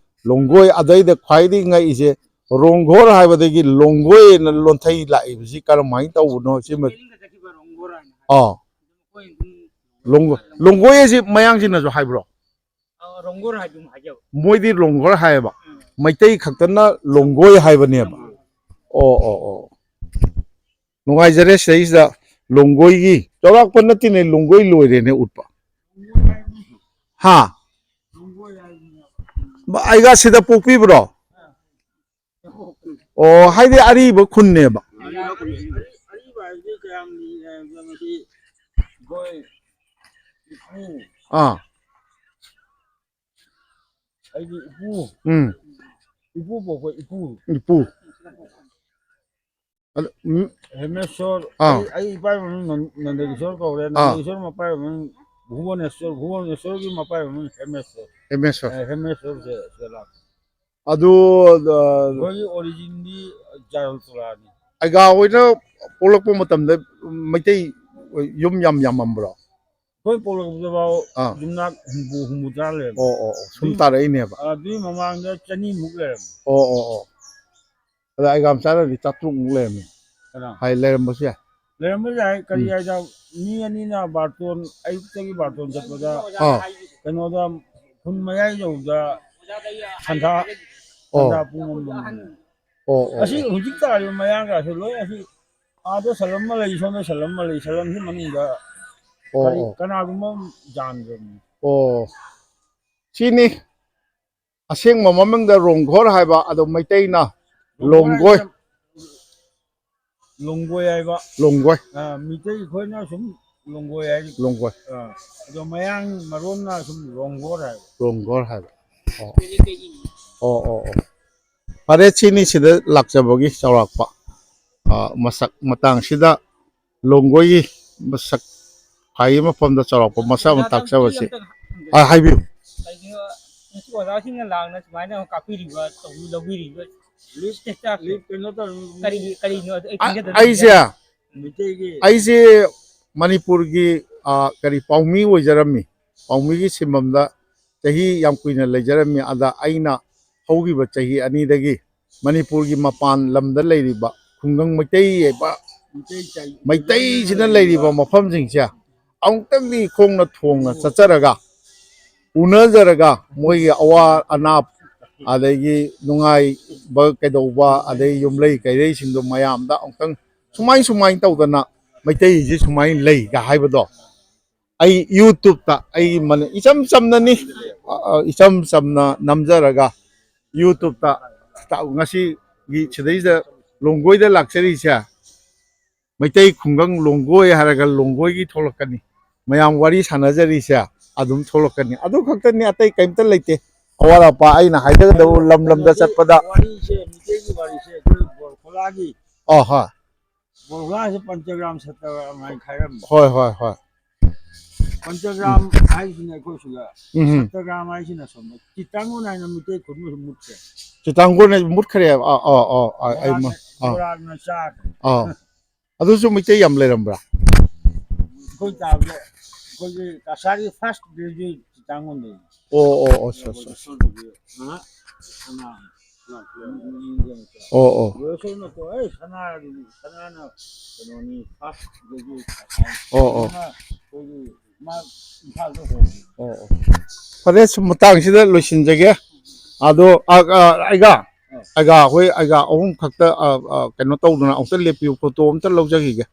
ꯂꯣꯡꯒꯣꯏ꯫ ꯑꯗꯩꯗ ꯈ꯭ꯋꯥꯏꯗꯒꯤ ꯉꯛꯏꯁꯦ, ꯔꯣꯡꯒꯣꯔ ꯍꯥꯏꯕꯗꯒꯤ ꯂꯣꯡꯒꯣꯏꯅ ꯂꯣꯟꯊꯩ ꯂꯥꯛꯏꯕꯁꯤ ꯀꯔꯝꯍꯥꯏꯅ ꯇꯧꯕꯅꯣ? ꯁꯤꯃ꯫ ꯑꯥ꯫ ꯂꯣꯡꯒꯣ-, ꯂꯣꯡꯒꯣꯏ ꯍꯥꯏꯁꯤ ꯃꯌꯥꯡꯁꯤꯡꯅꯁꯨ ꯍꯥꯏꯕ꯭ꯔꯣ? ꯑ, ꯔꯣꯡꯒꯣꯔ ꯍꯥꯏꯗꯨꯝ ꯍꯥꯏꯖꯕ꯫ ꯃꯣꯏꯗꯤ ꯔꯣꯡꯒꯣꯔ ꯍꯥꯏꯌꯦꯕ꯫ ꯎꯝ꯫ ꯃꯩꯇꯩ ꯈꯛꯇꯅ ꯂꯣꯡꯒꯣꯏ ꯍꯥꯏꯕꯅꯦꯕ꯫ ꯎꯝ꯫ ꯑꯣ, ꯑꯣ, ꯑꯣ꯫ ꯅꯨꯡꯉꯥꯏꯖꯔꯦ꯫ ꯁꯤꯗꯩꯁꯤꯗ ꯂꯣꯡꯒꯣꯏꯒꯤ ꯆꯥꯎꯔꯥꯛꯄ ꯅꯠꯇꯦꯅꯦ, ꯂꯣꯡꯒꯣꯏ ꯂꯣꯏꯔꯦꯅꯦ ꯎꯠꯄ꯫ ꯍꯥ? ꯃ-, ꯑꯩꯒ ꯁꯤꯗ ꯄꯣꯛꯄꯤꯕ꯭ꯔꯣ? ꯑꯣ, ꯍꯥꯏꯗꯤ ꯑꯔꯤꯕ ꯈꯨꯟꯅꯦꯕ꯫ ꯑꯔꯤꯕ ꯈꯨꯟ꯫ ꯑꯔꯤꯕ ꯍꯥꯏꯗꯤ ꯀꯌꯥꯝ ꯂꯤꯔꯦ ꯍꯥꯏꯕꯗ ꯃꯁꯤ ꯑꯩꯈꯣꯏ ꯏꯄꯨ꯫ ꯑꯥ꯫ ꯑꯩꯒꯤ ꯏꯄꯨ꯫ ꯎꯝ꯫ ꯏꯄꯨ ꯄꯣꯛꯄ ꯏꯄꯨ꯫ ꯏꯄꯨ꯫ ꯑꯗꯨ, ꯎꯝ, ꯍꯦꯃꯦꯁꯣꯔ, ꯑꯥ꯫ ꯑꯩ, ꯑꯩ ꯏꯄꯥꯒꯤ ꯃꯃꯤꯡ ꯅꯟ-, ꯅꯟꯗꯀꯤꯁꯣꯔ ꯀꯧꯔꯦ꯫ ꯑꯥ꯫ ꯅꯟꯗꯀꯤꯁꯣꯔ ꯃꯄꯥꯏ ꯃꯃꯤꯡ ꯚꯨꯕꯅꯦꯁꯣꯔ, ꯚꯨꯕꯅꯦꯁꯣꯔꯒꯤ ꯃꯄꯥꯏ ꯃꯃꯤꯡ ꯍꯦꯃꯦꯁꯣꯔ꯫ ꯍꯦꯃꯦꯁꯣꯔ꯫ ꯑꯦ, ꯍꯦꯃꯦꯁꯣꯔꯁꯦ ꯁꯤꯗ ꯂꯥꯛꯄ꯫ ꯑꯗꯨ, ꯑ, ꯑꯩꯈꯣꯏꯒꯤ originꯗꯤ ꯖꯥꯔꯣꯜ ꯇꯨꯔꯥꯅꯤ꯫ ꯑꯩꯒꯥ ꯍꯣꯏꯅ ꯄꯣꯛꯂꯛꯄ ꯃꯇꯝꯗ ꯃꯩꯇꯩ ꯌꯨꯝ ꯌꯥꯝ ꯌꯥꯝꯃꯝꯕ꯭ꯔꯣ? ꯑꯩꯈꯣꯏ ꯄꯣꯛꯂꯛꯄꯗꯐꯥꯎ ꯑꯥ꯫ ꯌꯨꯝꯅꯥꯛ ꯍꯨꯝꯐꯨ, ꯍꯨꯝꯐꯨꯇꯔꯥ ꯂꯩꯔꯝꯃꯤ꯫ ꯑꯣ, ꯑꯣ, ꯑꯣ, ꯁꯨꯝ ꯑꯗꯨꯏ-, ꯇꯥꯔꯛꯏꯅꯦꯕ꯫ ꯑꯗꯨꯏ ꯃꯃꯥꯡꯗ ꯆꯅꯤꯃꯨꯛ ꯂꯩꯔꯝꯃꯤ꯫ ꯑꯣ, ꯑꯣ, ꯑꯣ꯫ ꯑꯗ ꯑꯩꯒꯥ ꯃꯆꯥꯅꯗꯤ ꯆꯥꯇ꯭ꯔꯨꯛꯃꯨꯛ ꯂꯩꯔꯝꯃꯤ꯫ ꯀꯅꯥ? ꯍꯥꯏ, ꯂꯩꯔꯝꯕꯁꯨ ꯌꯥꯏ꯫ ꯂꯩꯔꯝꯕ ꯌꯥꯏ꯫ ꯀꯔꯤ ꯎꯝ꯫ ꯍꯥꯏꯗ, ꯃꯤ ꯑꯅꯤꯅ ꯕꯥꯔꯇꯣꯟ, ꯑꯌꯨꯛꯇꯒꯤ ꯕꯥꯔꯇꯣꯟ ꯆꯠꯄꯗ ꯑꯥ꯫ ꯀꯩꯅꯣꯗ ꯈꯨꯟ ꯃꯌꯥꯏ ꯌꯧꯕꯗ ꯁꯟꯊꯥ, ꯑꯣ꯫ ꯁꯟꯊꯥ ꯄꯨꯡ ꯑꯃ ꯂꯣꯟꯕꯅꯦ꯫ ꯑꯣ, ꯑꯣ, ꯑꯁꯤ ꯑꯣ꯫ ꯍꯧꯖꯤꯛ ꯇꯥꯔꯤꯕ ꯃꯌꯥꯡꯒꯁꯦ ꯂꯣꯏ ꯑꯁꯤ ꯑꯥꯗ ꯁꯜ ꯑꯃ ꯂꯩ, ꯁꯣꯝꯗ ꯁꯜ ꯑꯃ ꯂꯩ, ꯁꯜ ꯑꯃꯁꯤ ꯃꯅꯨꯡꯗ ꯑꯣ, ꯀꯔꯤ, ꯑꯣ꯫ ꯀꯅꯥꯒꯨꯝꯕ ꯑꯃ ꯌꯥꯟꯈ꯭ꯔꯕꯅꯤ꯫ ꯑꯣ꯫ ꯁꯤꯅꯤ ꯑꯁꯦꯡꯕ ꯃꯃꯤꯡꯗ ꯔꯣꯡꯘꯣꯔ ꯍꯥꯏꯕ, ꯑꯗꯣ ꯃꯩꯇꯩꯅ ꯂꯣꯡꯒꯣꯏ꯫ ꯂꯣꯡꯒꯣꯏ꯫ ꯂꯣꯡꯒꯣꯏ ꯍꯥꯏꯕ꯫ ꯂꯣꯡꯒꯣꯏ꯫ ꯑ, ꯃꯤꯇꯩ ꯑꯩꯈꯣꯏꯅ ꯁꯨꯝ ꯂꯣꯡꯒꯣꯏ ꯍꯥꯏ꯫ ꯂꯣꯡꯒꯣꯏ꯫ ꯑ, ꯑꯗꯣ ꯃꯌꯥꯡ ꯃꯔꯣꯟꯅ ꯁꯨꯝ ꯔꯣꯡꯒꯣꯔ ꯍꯥꯏꯕ꯫ ꯔꯣꯡꯒꯣꯔ ꯍꯥꯏꯕ꯫ ꯑꯣ꯫ ꯑꯣ, ꯑꯣ, ꯑꯣ꯫ ꯐꯔꯦ, ꯁꯤꯅꯤ ꯁꯤꯗ ꯂꯥꯛꯆꯕꯒꯤ ꯆꯥꯎꯔꯥꯛꯄ, ꯑ, ꯃꯁꯛ ꯃꯇꯥꯡꯁꯤꯗ ꯂꯣꯡꯒꯣꯏꯒꯤ ꯃꯁꯛ ꯈ꯭ꯋꯥꯏꯒꯤ ꯃꯐꯝꯗ ꯆꯥꯎꯔꯥꯛꯄ ꯃꯁꯛ ꯑꯃ ꯑꯣꯖꯥ, ꯇꯥꯛꯆꯕꯁꯤ꯫ ꯑꯩ ꯑꯝꯇ ꯍꯪꯖꯒꯦ꯫ ꯑ, ꯍꯥꯏꯕꯤꯌꯨ꯫ ꯀꯩꯅꯣ, ꯉꯁꯤ ꯑꯣꯖꯥꯁꯤꯡꯅ ꯂꯥꯡꯅ ꯁꯨꯃꯥꯏꯅ ꯀꯥꯞꯄꯤꯔꯤꯕ, ꯇꯧꯕꯤ-, ꯂꯧꯕꯤꯔꯤꯕ ꯂꯤꯞ, ꯂꯤꯞ ꯀꯩꯅꯣ ꯇꯧꯔ-, ꯀꯔꯤ, ꯀꯔꯤꯅꯣ ꯑꯗꯨ ꯑꯩ ꯑ-, ꯈꯪꯖꯗꯕ ꯑꯩꯁꯦ, ꯃꯩꯇꯩꯒꯤ ꯑꯩꯁꯦ ꯃꯅꯤꯄꯨꯔꯒꯤ, ꯑ, ꯀꯔꯤ, ꯄꯥꯎꯃꯤ ꯑꯣꯏꯖꯔꯝꯃꯤ꯫ ꯄꯥꯎꯃꯤꯒꯤ ꯁꯤꯟꯐꯝꯗ ꯆꯍꯤ ꯌꯥꯝ ꯀꯨꯏꯅ ꯂꯩꯖꯔꯝꯃꯤ꯫ ꯑꯗ ꯑꯩꯅ ꯍꯧꯈꯤꯕ ꯆꯍꯤ ꯑꯅꯤꯗꯒꯤ ꯃꯅꯤꯄꯨꯔꯒꯤ ꯃꯄꯥꯟ ꯂꯝꯗ ꯂꯩꯔꯤꯕ ꯈꯨꯡꯒꯪ ꯃꯩꯇꯩ ꯍꯥꯏꯕ ꯃꯩꯇꯩ ꯆꯥꯏ-, ꯃꯩꯇꯩꯁꯤꯅ ꯂꯩꯔꯤꯕ ꯃꯐꯝꯁꯤꯡꯁꯦ ꯑꯃꯨꯛꯇꯪꯗꯤ ꯈꯣꯡꯅ ꯊꯣꯡꯅ ꯆꯠꯆꯔꯒ, ꯎꯅꯖꯔꯒ, ꯃꯣꯏꯒꯤ ꯑꯋꯥ ꯑꯅꯥ, ꯑꯗꯒꯤ ꯅꯨꯡꯉꯥꯏꯕ ꯀꯩꯗꯧꯕ, ꯑꯗꯩ ꯌꯨꯝꯂꯩ ꯀꯩꯔꯩꯁꯤꯡꯗꯣ ꯃꯌꯥꯝꯗ ꯑꯃꯨꯛꯇꯪ ꯁꯨꯃꯥꯏ ꯁꯨꯃꯥꯏꯅ ꯇꯧꯗꯅ ꯃꯩꯇꯩꯁꯤ ꯁꯨꯃꯥꯏꯅ ꯂꯩꯒ ꯍꯥꯏꯕꯗꯣ, ꯑꯩ YouTubeꯇ ꯑꯩ ꯃꯅꯤ-, ꯏꯆꯝ ꯆꯝꯅꯅꯤ, ꯑ, ꯏꯆꯝ ꯆꯝꯅ ꯅꯝꯖꯔꯒ YouTubeꯇ ꯉꯁꯤꯒꯤ ꯁꯤꯗꯩꯁꯤꯗ ꯂꯣꯡꯒꯣꯏꯗ ꯂꯥꯛꯆꯔꯤꯁꯦ, ꯃꯩꯇꯩ ꯈꯨꯡꯒꯪ ꯂꯣꯡꯒꯣꯏ ꯍꯥꯏꯔꯒ ꯂꯣꯡꯒꯣꯏꯒꯤ ꯊꯣꯛꯂꯛꯀꯅꯤ꯫ ꯃꯌꯥꯝ ꯋꯥꯔꯤ ꯁꯥꯟꯅꯖꯔꯤꯁꯦ ꯑꯗꯨꯝ ꯊꯣꯛꯂꯛꯀꯅꯤ꯫ ꯑꯗꯨ ꯈꯛꯇꯅꯤ, ꯑꯇꯩ ꯀꯩꯝꯇ ꯂꯩꯇꯦ꯫ ꯑꯋꯥꯠ ꯑꯄꯥ ꯑꯩꯅ ꯍꯥꯏꯖꯒꯗꯕ ꯂꯝ ꯂꯝꯗ ꯆꯠꯄꯗ ꯋꯥꯔꯤꯁꯦ, ꯃꯩꯇꯩꯒꯤ ꯋꯥꯔꯤꯁꯦ ꯑꯩꯈꯣꯏ ꯕꯣꯔ ꯈꯣꯂꯥꯒꯤ ꯑꯣ ꯍꯣꯏ꯫ ꯕꯣꯔꯒꯥꯁꯦ ꯄꯟꯆꯒ꯭ꯔꯥꯝ ꯁꯠꯇꯒ꯭ꯔꯥꯝ ꯍꯥꯏꯅ ꯈꯥꯏꯔꯝꯃꯤ꯫ ꯍꯣꯏ ꯍꯣꯏ ꯍꯣꯏ꯫ ꯄꯟꯆꯒ꯭ꯔꯥꯝ ꯍꯥꯏꯁꯤꯅ ꯑꯩꯈꯣꯏ ꯁꯤꯗ, ꯎꯝ ꯎꯝ꯫ ꯁꯠꯇꯒ꯭ꯔꯥꯝ ꯍꯥꯏꯁꯤꯅ ꯁꯣꯝꯗ, ꯆꯤꯇꯥꯡꯒꯣꯟ ꯍꯥꯏꯅ ꯃꯤꯇꯩ ꯈꯨꯟꯕꯁꯨ ꯃꯨꯠꯈ꯭ꯔꯦ꯫ ꯆꯤꯇꯥꯡꯒꯣꯟ ꯃꯨꯠꯈ꯭ꯔꯦꯕ꯫ ꯑꯥ ꯑꯥ ꯑꯥ ꯑꯩ ꯑꯩ ꯃ- ꯕꯣꯔꯥꯛꯅ, ꯑꯥ꯫ ꯕꯣꯔꯥꯛꯅ ꯆꯥꯈ꯭ꯔꯦ꯫ ꯑꯥ꯫ ꯑꯗꯨꯁꯨ ꯃꯩꯇꯩ ꯌꯥꯝ ꯂꯩꯔꯝꯕ꯭ꯔꯥ? ꯑꯩꯈꯣꯏ ꯇꯥꯕꯗ ꯑꯩꯈꯣꯏꯒꯤ ꯀꯁꯥꯔꯒꯤ ꯐꯥꯔꯁ ꯒ꯭ꯔꯦꯖꯨꯑꯦꯠ ꯆꯤꯇꯥꯡꯒꯣꯟꯗꯒꯤ꯫ ꯑꯣ ꯑꯣ ꯑꯣ ꯑꯁ ꯑꯁ ꯑꯁ꯫ ꯑꯣ ꯑꯣ꯫ ꯁꯅꯥꯅ ꯀꯩꯅꯣꯅꯤ, ꯐꯥꯔꯁ ꯒ꯭ꯔꯦꯖꯨꯑꯦꯠ꯫ ꯑꯣ ꯑꯣ꯫ ꯑꯩꯈꯣꯏꯒꯤ ꯃꯥ ꯏꯝꯐꯥꯜꯗ ꯍꯣꯡꯉꯤ꯫ ꯑꯣ ꯑꯣ꯫ ꯐꯔꯦ, ꯁꯨꯝ ꯃꯇꯥꯡꯁꯤꯗ ꯂꯣꯏꯁꯤꯟꯖꯒꯦ꯫ ꯑꯗꯣ ꯑ, ꯑ, ꯑꯩꯒ ꯑꯩꯒ ꯑꯩꯈꯣꯏ ꯑꯩꯒ ꯑꯍꯨꯝ ꯈꯛꯇ, ꯑ, ꯑ, ꯀꯩꯅꯣ ꯇꯧꯗꯅ ꯑꯃꯨꯛꯇ ꯂꯦꯞꯄꯤꯌꯨ, ꯐꯣꯇꯣ ꯑꯝꯇ ꯂꯧꯖꯈꯤꯒꯦ꯫